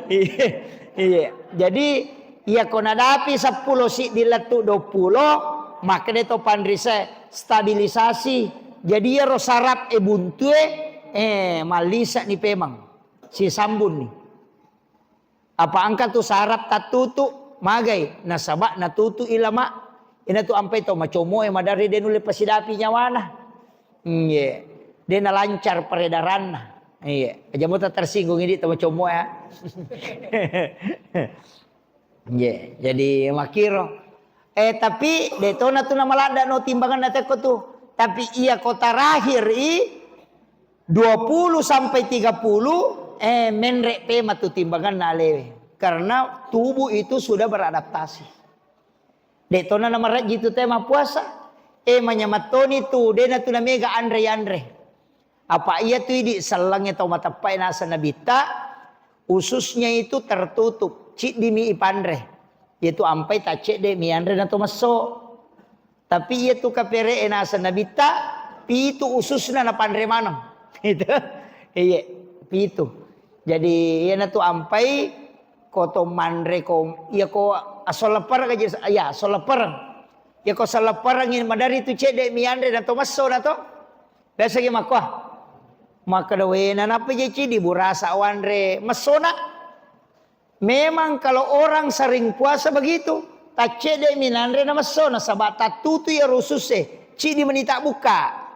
Iya, iya. Jadi, iya ko nadapi seppulo siddi lettu duappulo, makkeda to panrise stabilisasi. Jadi, iyaro sarap e buntue, eh, mallisani pemang. Sisambunni. Apa engka tu sarap tattutu, magai, nasaba natutu i lama. Ina tu ampai tau macommo e maderri de nulle pasidapi nyawana. Iye. De nalancar peredaranna. Iye. Aja mota tersinggung ini tau macommo ya. Iye. Jadi makiro. Eh, tapi de tona tu namaladda no timbanganna tekko tu. Tapi iya ko terakhir i, dua puluh sampai tiga puluh, eh, menre pemang tu timbanganna alewe. Karena tubuh itu sudah beradaptasi. De tona namarejji tu te mappuasa. Eh, manyamattoni tu, dena tu namega anre-anre. Apa iya tu idi sellengnge tau mateppae naseng nabitta, ususnya itu tertutup, ciddimi ipanre. Iya tu ampai taccedde mi anre na to messo. Tapi iya tu kapere e naseng nabitta, pitu ususna napanre maneng. Itu. Iya, pitu. Jadi, iyana tu ampai ko to manre ko, iya ko Asolleppereng aja, ya, asolleppereng. Ya, ko sollepperengngi maderri tu cedde mi anre na to messo na to. Biasa ki makkoa. Makkeda, "We, nanappa je cidi burasa wanre messona?" Memang kalau orang sering puasa begitu, taccedde mi nanre na messo, nasaba tattutu ya rususse, cidi meni tabukka.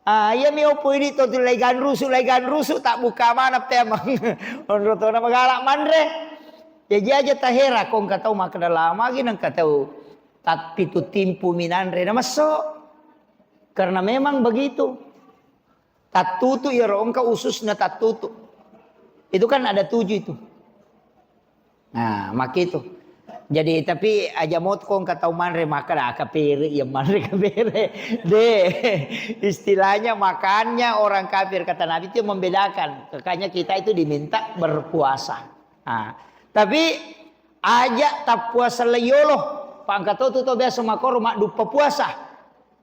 Ah, iya mi opo idi to tu lai ganrusu, lai ganrusu, tabukka mana pemang. Onro tona magala manre. Jaji aja tahera ko engka tau makkeda lama gi nengka tau tappitu timpu mi nanre na messo. Karena memang begitu. Tattutu iyaro engka ususna tattutu. Itu kan ada tujuh itu. Nah, makkitu. Jadi, tapi aja motko engka tau manre makkeda, "Ah, kapere, iya manre kapere." Deh, istilahnya makannya orang kafir, kata Nabi itu membedakan. Makanya kita itu diminta berpuasa. Nah, tapi aja tappuasa leyolo. Pangkatotu to biasa makoro madduppa puasa.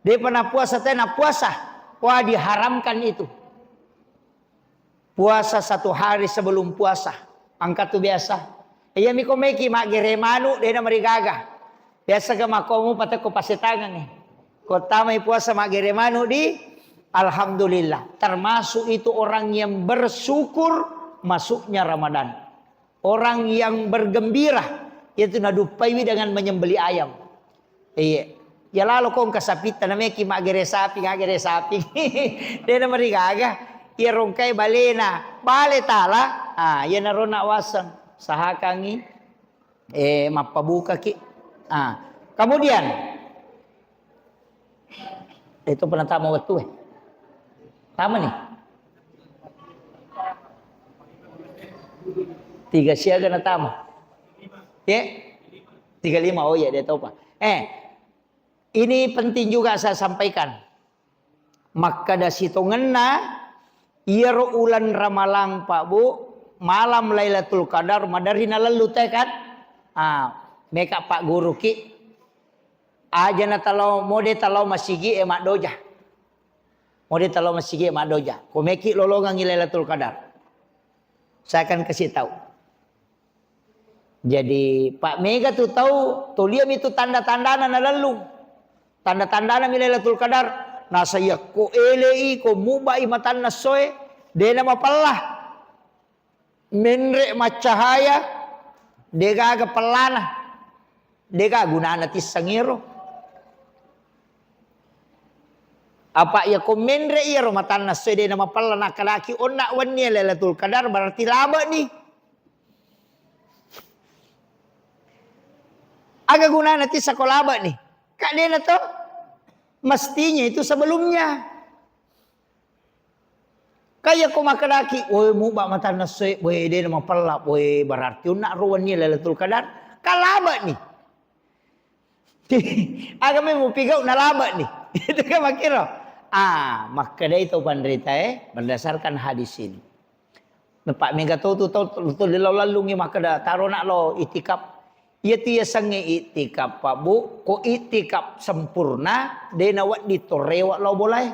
Depa na puasa, te na puasa. Wah, diharamkan itu. Puasa satu hari sebelum puasa. Angka tu biasa. Iya mi ko meki maggere manu, dena marigaga. Biasa ga makomu patekko pasetangan. Ko tamai puasa maggere manu di, alhamdulillah. Termasuk itu orang yang bersyukur masuknya Ramadan. Orang yang bergembira, yaitu naduppaiwi dengan menyembelih ayam. Iya. Ya lalo ko engka sapitta, nameki maggere sapi, ngaggere sapi. Dena marigaga. Iya rongkai balena, bale tala. Ah, iya narona waseng. Sahakangi, eh, mappabukaki. Ah, kemudian Itu pernah tama wettu, eh. Tama nih. Tiga siaga na tama. Ya? Tiga lima. Oh iya, dia tahu, Pak. Eh, ini penting juga saya sampaikan. Makkada sitongenna, iyaro ulan Ramalang, Pak Bu, malam Lailatul Qadar, maderri nalellu te kan? Ah, meka Pak Guru ki. Aja na talao, mode talao masigi e maddoja. Mode talao masigi e maddoja. Ko meki lolongangi Lailatul Qadar. Saya akan kasih tahu. Jadi, Pak, mega tu tau, toliami tu tanda-tandana nalellung. Tanda-tandana mi Lailatul Qadar. Nasa yakko elei, ko mubai matanna soe, dena mapella. Menre maccahaya, degaga pellana, dega gunana tissengngero. Apa iya ko menre iyaro matanna soe dena mapella, nakkadaki onna wenni Lailatul Qadar, berarti labe'ni. Aga gunana tissa ko labe'ni? Ka dena to? Mestinya itu sebelumnya. Kaya ko makkedaki, "Woi, muba matanna soe, woi, dena mapella, woi, berarti onna ro wenni Lailatul Qadar." Ka labe'ni. Aga memang pigau na labe'ni. Itu kan makkiro. Ah, makkedai to panrita, eh, berdasarkan hadis ini. Nepa mega to tu tau tu lalo lallungi makkeda, "Taro nak lo itikaf." Iya tu yasengnge itikaf, Pak Bu, ko itikaf sempurna, dena wedding to rewe lao bolae.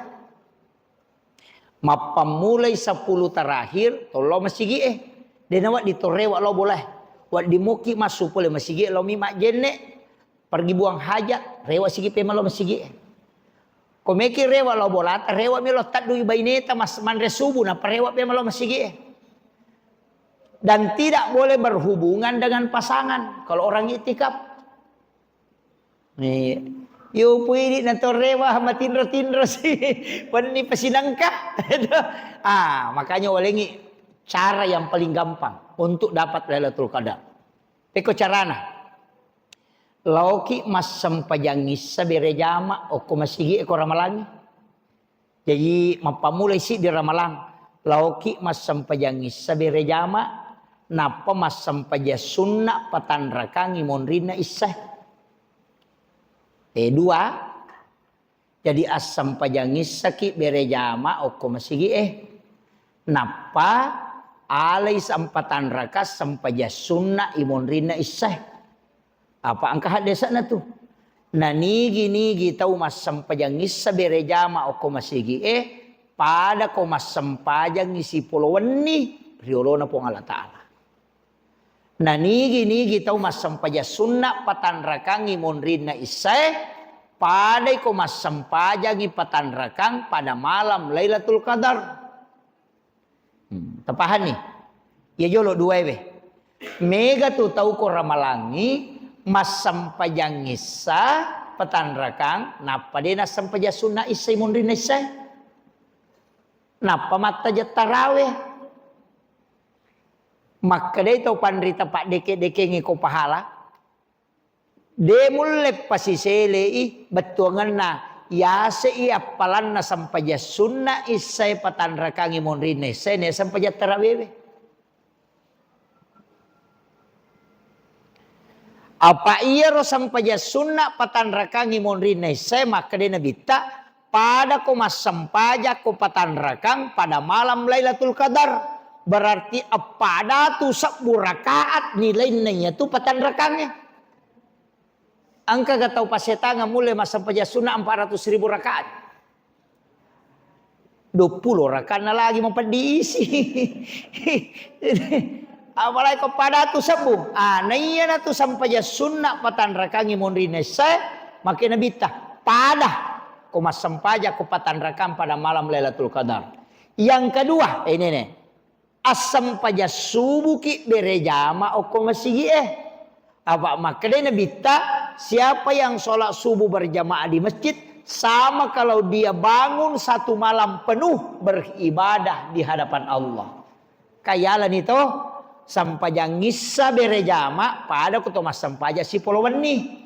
Mappammulai sepuluh terakhir, to lao masigi e. Dena wedding to rewe lao bolae. Wedding moki massu pole masigi e, lao mi majjenne. Pergi buang hajat, rewe sigi pema lao masigi e. Ko meki rewe lao bolata, rewe mi lao teddui baineta mas manre subuh, nappa rewe pema lao masigi e. Dan tidak boleh berhubungan dengan pasangan kalau orang itikaf. Nih, yo puidi na to rewe matinro-tinro si wenni pasinengka. Ah, makanya walengi cara yang paling gampang untuk dapat Lailatul Qadar. Pekko carana. Laoki massempajang issa bere jama okko masigi e ko Ramalangngi. Jaji, mappammulai siddi Ramalang, laoki massempajang issa bere jama, nappa massempajang sunna patanrakangi monrinna issae. E, dua, jadi assempajang issaki bere jama okko masigi e. Nappa alai sampatanraka sempajang sunna i monrinna issae. Apa engka haddese'na tu. Nanigi-nigi tau massempajang issa bere jama okko masigi e, pada ko massempajangngi sipolo wenni ri olona Puang Allah Ta'ala. Nanigi-nigi tau massempajang sunna patanrakangngi monrinna issae, padai ko massempajangngi patanrakang pada malam Lailatul Qadar. Hmm, tapahanni? Iya jolo duae we. Mega tu tau ko ramalangngi massempajang issa patanrakang, nappa de nassempajang sunna issai monrinna issae. Nappa mattajeng tarawe. Makkedai tau panrita paddeke-dekengngi ko pahala, de mulle pasiselei bettuangenna yase'i appalanna sempajang sunna issae patanrakangngi monrinna issae, ne sempajang tarawewe. Apa iyaro sempajang sunna patanrakangngi monrinna issae, makkedai Nabitta, pada ko massempajang ko patanrakang pada malam Lailatul Qadar, berarti eppa datu sebbu rakaat nilainna iyatu patanrakangnge. Engkaga tau pasetangeng mulle massempajang sunna empat ratus ribu rakaat? Duappulo rakaatna lagi mapeddi isi. Apalagi ko pada tu sebbu. Ah, naiya natu sempajang sunna patanrakangngi monrinna issae, makke Nabitta, pada ko massempajang ko patanrakang pada malam Lailatul Qadar. Yang kedua, eh, ini nih. Assempajang subuki berejama okko masigi e. Apa makkedai Nabitta, siapa yang sholat subuh berjamaah di masjid, sama kalau dia bangun satu malam penuh beribadah di hadapan Allah. Kayalani to, sempajang issa berejama pada ko to massempajang sipolo wenni.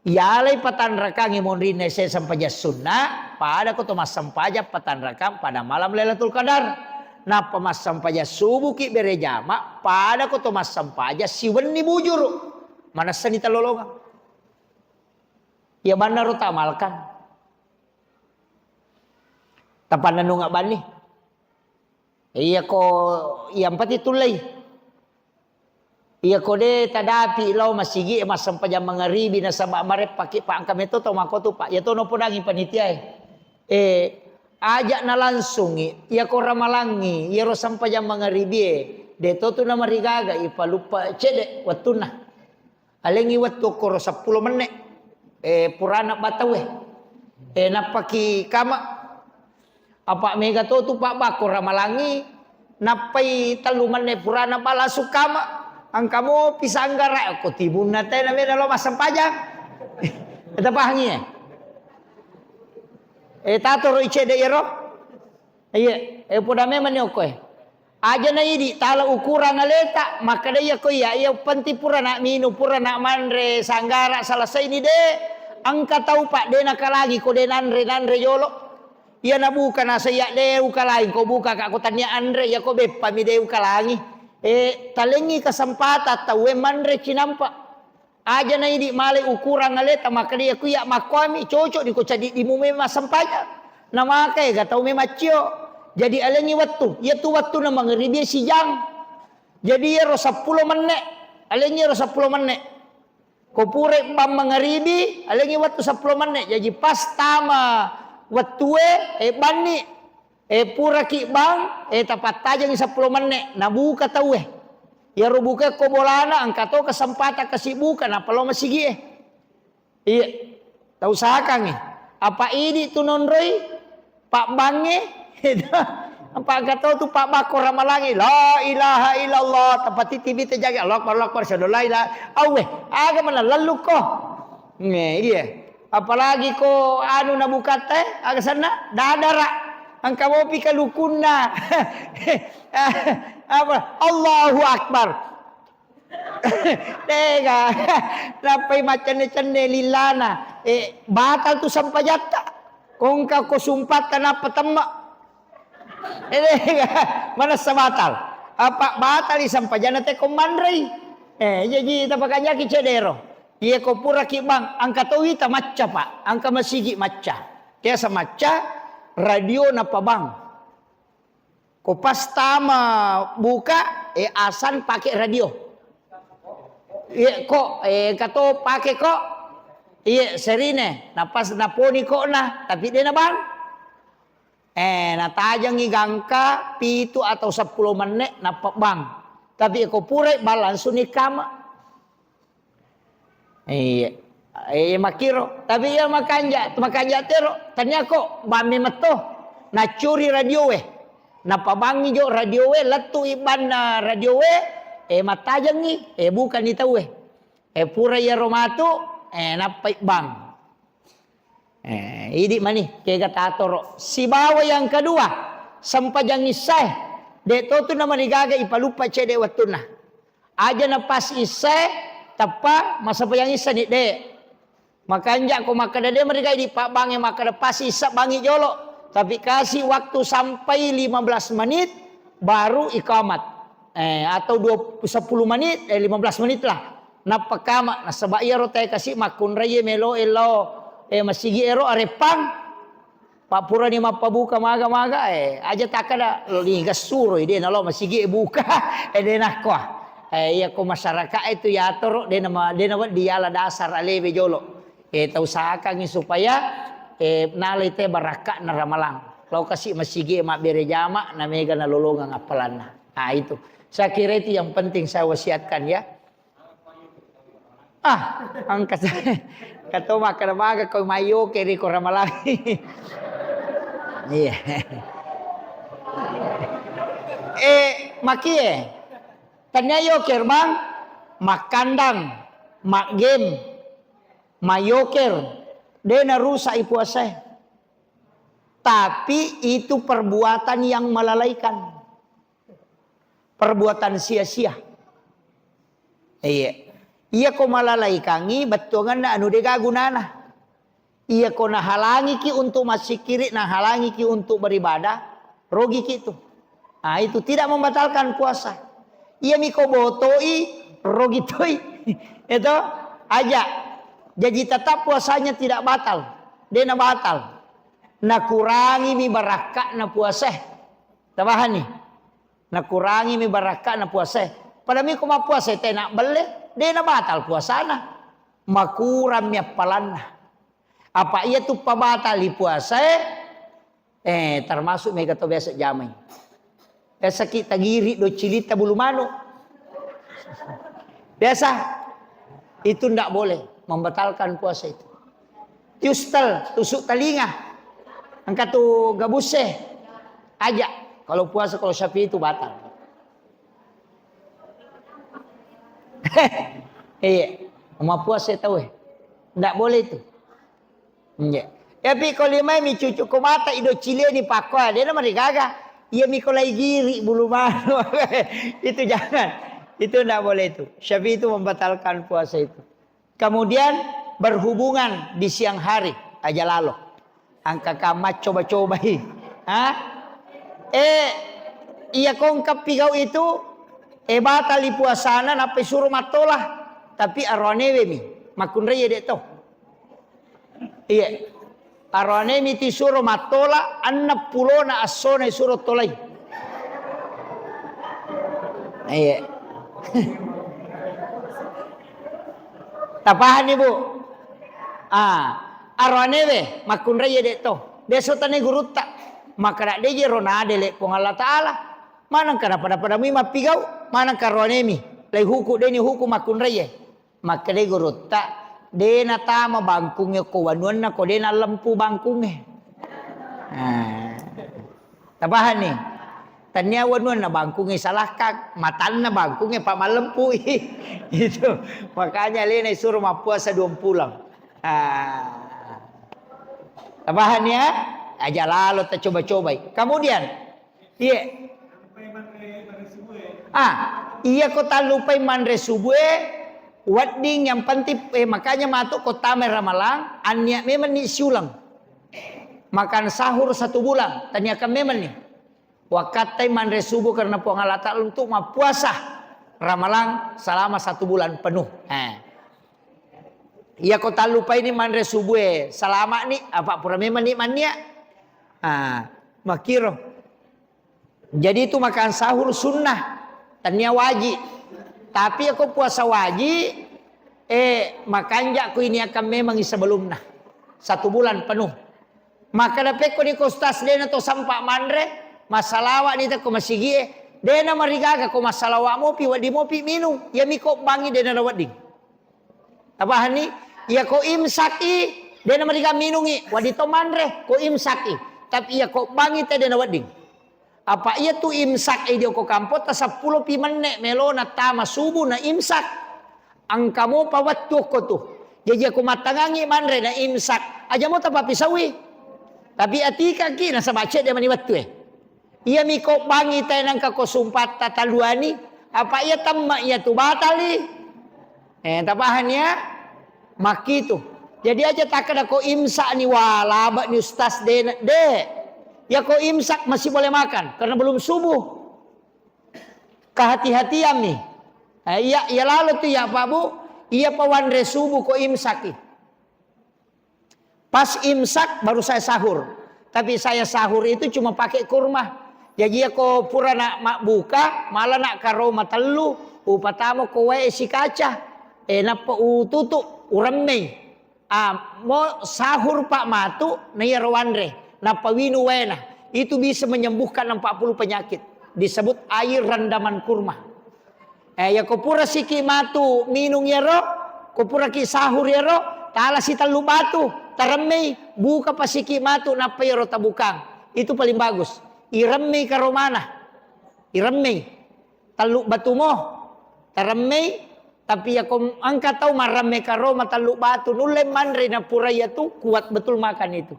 Yalai patanrakangngi monrinna ise sempajang sunna, pada ko to massempajang patanrakang pada malam Lailatul Qadar. Nappa massempajang subuki berejama, pada ko to massempajang siwenni bujuru. Manessani tallolongeng. Iya bannaro tamalkan. Tapannennunga banni. Iya ko, iya mpati tullei. Iya ko de tadapi lao masigi e massempajang mangaribi nasaba mareppaki pa engka meto tau makkotu pa. Iya to nopodangi panitia e. Eh, aja nalangsungi, iya ko ramalangi, iya ro sempajang mangaribi e. De to tu namarigaga i paluppa cedde wettunna. Alengngi wettu okkoro seppulo menne. Eh, purana bataue. Eh, nappaki kama. Apa mega to tu pabbakko ramalangi, nappai tellu menne purana ba langsung kama. Engka mopi sanggara, ko tibunna tena mena lo massempajang. Eta pahangi e. Eh, tatoro icedde iyaro. Iya, eh, poda memang ni okko e. Aja na idi tala ukurang aleta, makkeda iya ko iya, iya penting pura nak minum, pura nak manre, sanggara selesai ni de. Engka tau pak de nakalangi ko de nanre, nanre jolo. Iya nabuka nasa iya de ukalangi, ko buka kak ko tania anre, iya ko beppa mi de ukalangi. Eh, talengi kesempatan tau e manre cinampa. Aja na idi malai ukurang aleta, makkeda iya ku iya makkuami, cocok ni ko cadiddimu memang sempajang. Na maka ega tau memang cio. Jadi alengi wettu, iya tu wettu na mangeribi sijang. Jadi iyaro seppulo menne, alengi iyaro seppulo menne. Ko pura bang mangeribi, alengi wettu seppulo menne. Jadi pas tama wettue, eh, banni. Eh, puraki bang, eh, tapattajengi seppulo menne, nabuka tau e. Iyaro buka ko bolana, engka to kesempatan kasi buka, nappa lao masigi e. Iya, tau sakangi. Apa idi tu nonroi, pak bange, apa engka to tu pak bakko ramalangi, la ilaha illallah, tapatiti bite jage, Allahu Akbar, Allahu Akbar, syadu la ilaha, awe, aga mana lalu ko. Nge, iya. Apalagi ko anu nabukatta e, aga senna? Dadara. Engka mopi kalukunna. Apa? Allahu Akbar. Tega. Nappai maccenne-cenne lillana. Eh, batal tu sempajatta. Kongka ko sumpatta nappa temma. Eh, manessa batal. Apa batali sempajanna te ko manrei. Eh, jaji tapakajaki cedero. Iya ko puraki bang, engka to wita macca, Pak. Engka masigi macca. Biasa macca, radio nappa bang. Ko pas tama buka, eh, asan pake radio. Iya ko, eh, engka to pake ko. Iya serine, napas naponi ko na, tapi de na bang. Eh, natajengi gangka pitu atau seppulo menne nappa bang. Tapi ko purai bang langsung ni kama. Iya. Eh, makiro. Tapi iya makanja, makanja tero. Tania ko bang memetto. Nacuri radio we. Napabangi jo radio we, lettu ibanna radio we. Eh, matajengi. Eh, bukan ni tau we. Eh, pura iyaro matu. Eh, nappai bang. Eh, idi mani, kega tatoro. Sibawa yang kedua, sempajang issae. Dek to tu namarigaga ipaluppa cede wettunna. Aja na pas issae, teppa masempajang issa ni, dek. Makanja ko makkeda de merigai di pabbange makkeda pas issa bangi jolo. Tapi kasih waktu sampai lima belas menit baru ikamat. Eh, atau dua, sepuluh menit, eh, lima belas menit lah. Nappa kama, nasaba iyaro tae kasi makkunrai melo lao, eh, masigi ero areppang. Pappurani mappabuka maga-maga, eh, aja takkada, "Ni gassuro, de nalo masigi buka." Eh, de nakkoa. Eh, iya ko masyarakat itu yatoro, de nama, de nama diala dasar alewe jolo. Eh, tausahakangi supaya, eh, nalai te barakka'na Ramalang. Lao kasi masigi mabbere jama, na mega nalolongeng appalanna. Ah, itu. Saya kira itu yang penting saya wasiatkan ya. Ah, engka sa-, kato makkeda maga ko mayoke ri ko Ramalang. Iya. Eh, makie. Tania yoker, Bang. Makkandang, maggame, mayoker. De narusak i puasae. Tapi itu perbuatan yang melalaikan. Perbuatan sia-sia. Iya. Iya ko malalaikangi bettuanganna anu dega gunana. Iya ko nahalangiki untuk massikiri, nahalangiki untuk beribadah, rogiki tu. Nah, itu tidak membatalkan puasa. Iya miko botoi, rogi toi. Itu aja. Jadi tetap puasanya tidak batal. Dena batal. Nakurangimi barakka'na puasae. Tabahani. Nakurangimi barakka'na puasae. Pada miko mappuasa tena belle, dena batal puasana. Makurang mi appalanna. Apa iya tu pabatali puasae, eh, termasuk mega to biasa jamai. Biasa ki tagiri do cilita bulu manu. Biasa. Itu ndak boleh membatalkan puasa itu. Tiustel, tusuk telinga. Engka tu gabuse. Aja. Kalau puasa, kalau Syafi'i itu batal. Iya. Mau puasa tahu eh. Ndak boleh itu. Iya. Tapi ko limai mi cucu ko mata ido cileni pakkoa, dena marigaga. Iya mi ko lai giri bulu manu. Itu jangan. Itu ndak boleh itu. Syafi'i itu membatalkan puasa itu. Kemudian berhubungan di siang hari, aja lalo. Engka kamma coba-cobai. Hah? Eh, iya ko engka pigau itu, eh, batali puasana, nappa isuro mattola. Tapi aroanewe mi, makkunrai dek to. Iya. Aroane mi tisuro mattola, enneng pulona essona isuro tolai. Iya. Tapahani, Bu? Ah, aroane we makkunrai dek to. Biasa tane gurutta. Maka deje ro nadele Puang Allah Taala. Maneng kana pada-pada mi mappigau, maneng karoane mi. Lai huku deni huku makkunrai. Makkedai gurutta, de natama bangkungnge ko wanuanna ko de nallempu bangkungnge. Nah. Tapahanni? Tania wanuanna bangkungnge salahkang, matanna bangkungnge pa mallempui. Itu. Makanya alena isuro mappuasa duampulo. Ah. Tapahanni ya? Aja lalo tacoba-cobai. Kemudian, Iya. Ah, iya ko tallupai manre subue, wedding yang penting, eh, makanya matu ko tamai Ramalang, annia memang ni siulang. Makan sahur satu bulan, taniakan memang ni. Wakattai manre subuh karena Puang Allah Ta'ala untuk mappuasa Ramalang selama satu bulan penuh. Eh. Iya ko tallupai ni manre subue, salama ni, apa pura memang ni mannia. Ah, makiro. Jadi itu makan sahur sunnah, tania waji. Tapi ako puasa waji, eh, makanja ko ini akan memang sebelumna. Satu bulan penuh. Maka dapekko di kostas dena to sampa manre, masalawa ni ko masigie, Dena marigaga ko massalawa mopi, wedding mopi minung. Iya miko bangi dena wedding. Tapahanni? Iya ko imsak i, dena marigaga minungi, wedding to manre, ko imsak i. Tapi iya ko bangi te dena wedding. Apa iya tu imsak e dio ko kampotta seppulo pi menne melona tama subuh na imsak. Engka mopa wettu okko tu. Jaji ko mattangangi manre na imsak. Aja mo tapapisaui. Tapi atikaki nasaba cedde mani wettu e. Iya miko bangi te nangka ko sumpatta taluani. Apa iya temma iya tu batali. Eh, tapahanni ya? Makkitu. Jadi aja takkeda ko imsak ni, wah, labe ni ustaz de, de. Ya ko imsak masih boleh makan karena belum subuh. Kehati-hatian mi. Eh, iya, iya lalo tu ya Pak Bu, iya pawanre subuh ko imsak i. Pas imsak baru saya sahur. Tapi saya sahur itu cuma pakai kurma. Jadi ya ko pura nak makbuka, malah nak karo matellu, upatamo ko wae si kaca. Eh, nappa ututu, uremmei. Ah, mo sahur Pak matu, na iyaro wanre, nappa winu waena. Itu bisa menyembuhkan empat puluh penyakit. Disebut air rendaman kurma. Eh, ya ko pura siki matu minung yero, ko pura ki sahur yero, tala si tellu batu, taremmei, buka pasiki matu, nappa yero tabukang. Itu paling bagus. Iremmei karomana. Iremmei. Tellu batu mo. Taremmei, tapi ya ko engka tau maremme karoma tellu batu, nulle manre na pura iya tu kuat betul makan itu.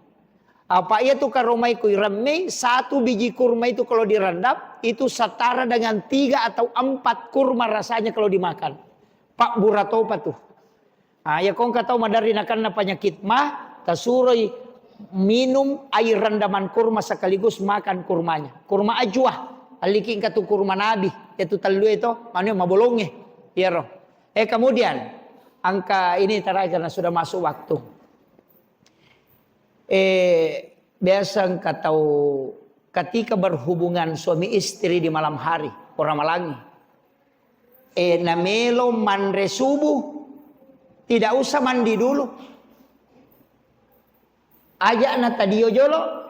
Apa iya tu karomai ku iremmei, satu biji kurma itu kalau direndam, itu setara dengan tiga atau empat kurma rasanya kalau dimakan. Pak Buratopa tu. Ah, ya ko engka tau maderri nakenna penyakit ma, tasuroi minum air rendaman kurma sekaligus makan kurmanya. Kurma ajwa. Alliki engka tu kurma nabi, itu tellu itu, manu mabolonge. Iyaro. Eh, kemudian, angka ini terakhir karena sudah masuk waktu. Eh, biasa engka tau ketika berhubungan suami istri di malam hari, orang malangi. Eh, namelo manre subuh, tidak usah mandi dulu. Aja na tadio jolo.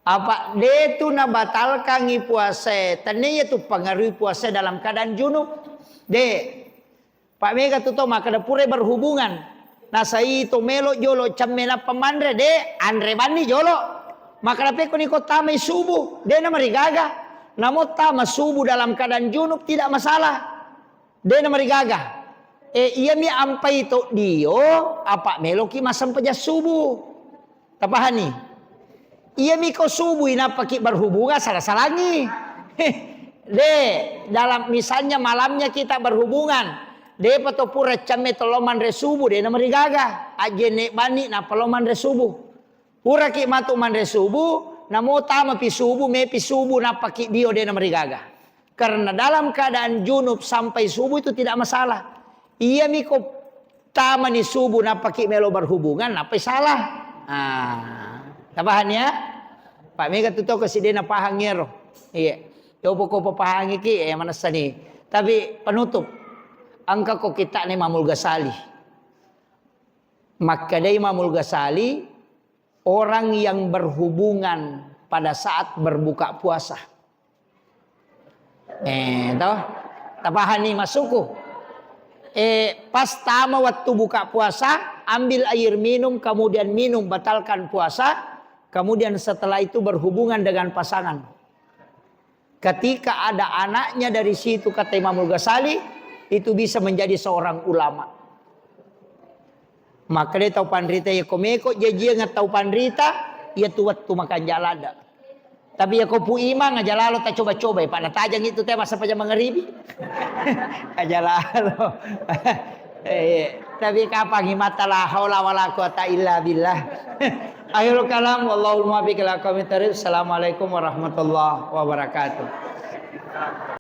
Apa de tu nabatalkangi puasa, tennia tu pengaruhi puasa dalam keadaan junub. De. Pak mega tu to makkeda pura berhubungan. Nasai to melo jolo cemme nappa manre, de, anre banni jolo. Makkeda pekko ni ko tamai subuh, de na marigaga. Namo tama subuh dalam keadaan junub tidak masalah. De na marigaga. Eh, iya mi ampai to dio, apa meloki massempajang subuh. Tapahanni? Iya miko subui nappaki berhubungan, salah-salangi. De, dalam misalnya malamnya kita berhubungan, depa to pura camme to lo manre subuh, de na marigaga. Ajjenne bani nappa lo manre subuh. Puraki matu manre subuh, namo tamapi subuh, mepi subuh, nappaki dio, de na marigaga. Karena dalam keadaan junub sampai subuh itu tidak masalah. Iya miko tamani subuh nappaki melo berhubungan, nappai salah. Ah, tapahang ya? Pak mega tu tau kasi de na pahang ero. Iya. Yo poko papahangi ki, eh, manessani. Tapi penutup. Engka ko kita ni Imamul Ghazali. Makkedai Imamul Ghazali, orang yang berhubungan pada saat berbuka puasa. Eh, toh? Tapahani masukku? Eh, pas tama waktu buka puasa, ambil air minum, kemudian minum, batalkan puasa, kemudian setelah itu berhubungan dengan pasangan. Ketika ada anaknya dari situ, kata Imamul Ghazali, itu bisa menjadi seorang ulama. Makkedai tau panrita, iya ko meko jajiang tau panrita, iya tu wettu makanja ladde. Tapi iya ko Pu Imang aja lalo tacoba-coba, Pak, natajang itu teh masa paja mangaribi. Aja lalo. Eh, tapi kapang mata la haula wala quwata illa billah. Akhirul kalam, wallahul muwaffiq ila aqwamit thariq. Assalamualaikum warahmatullahi wabarakatuh.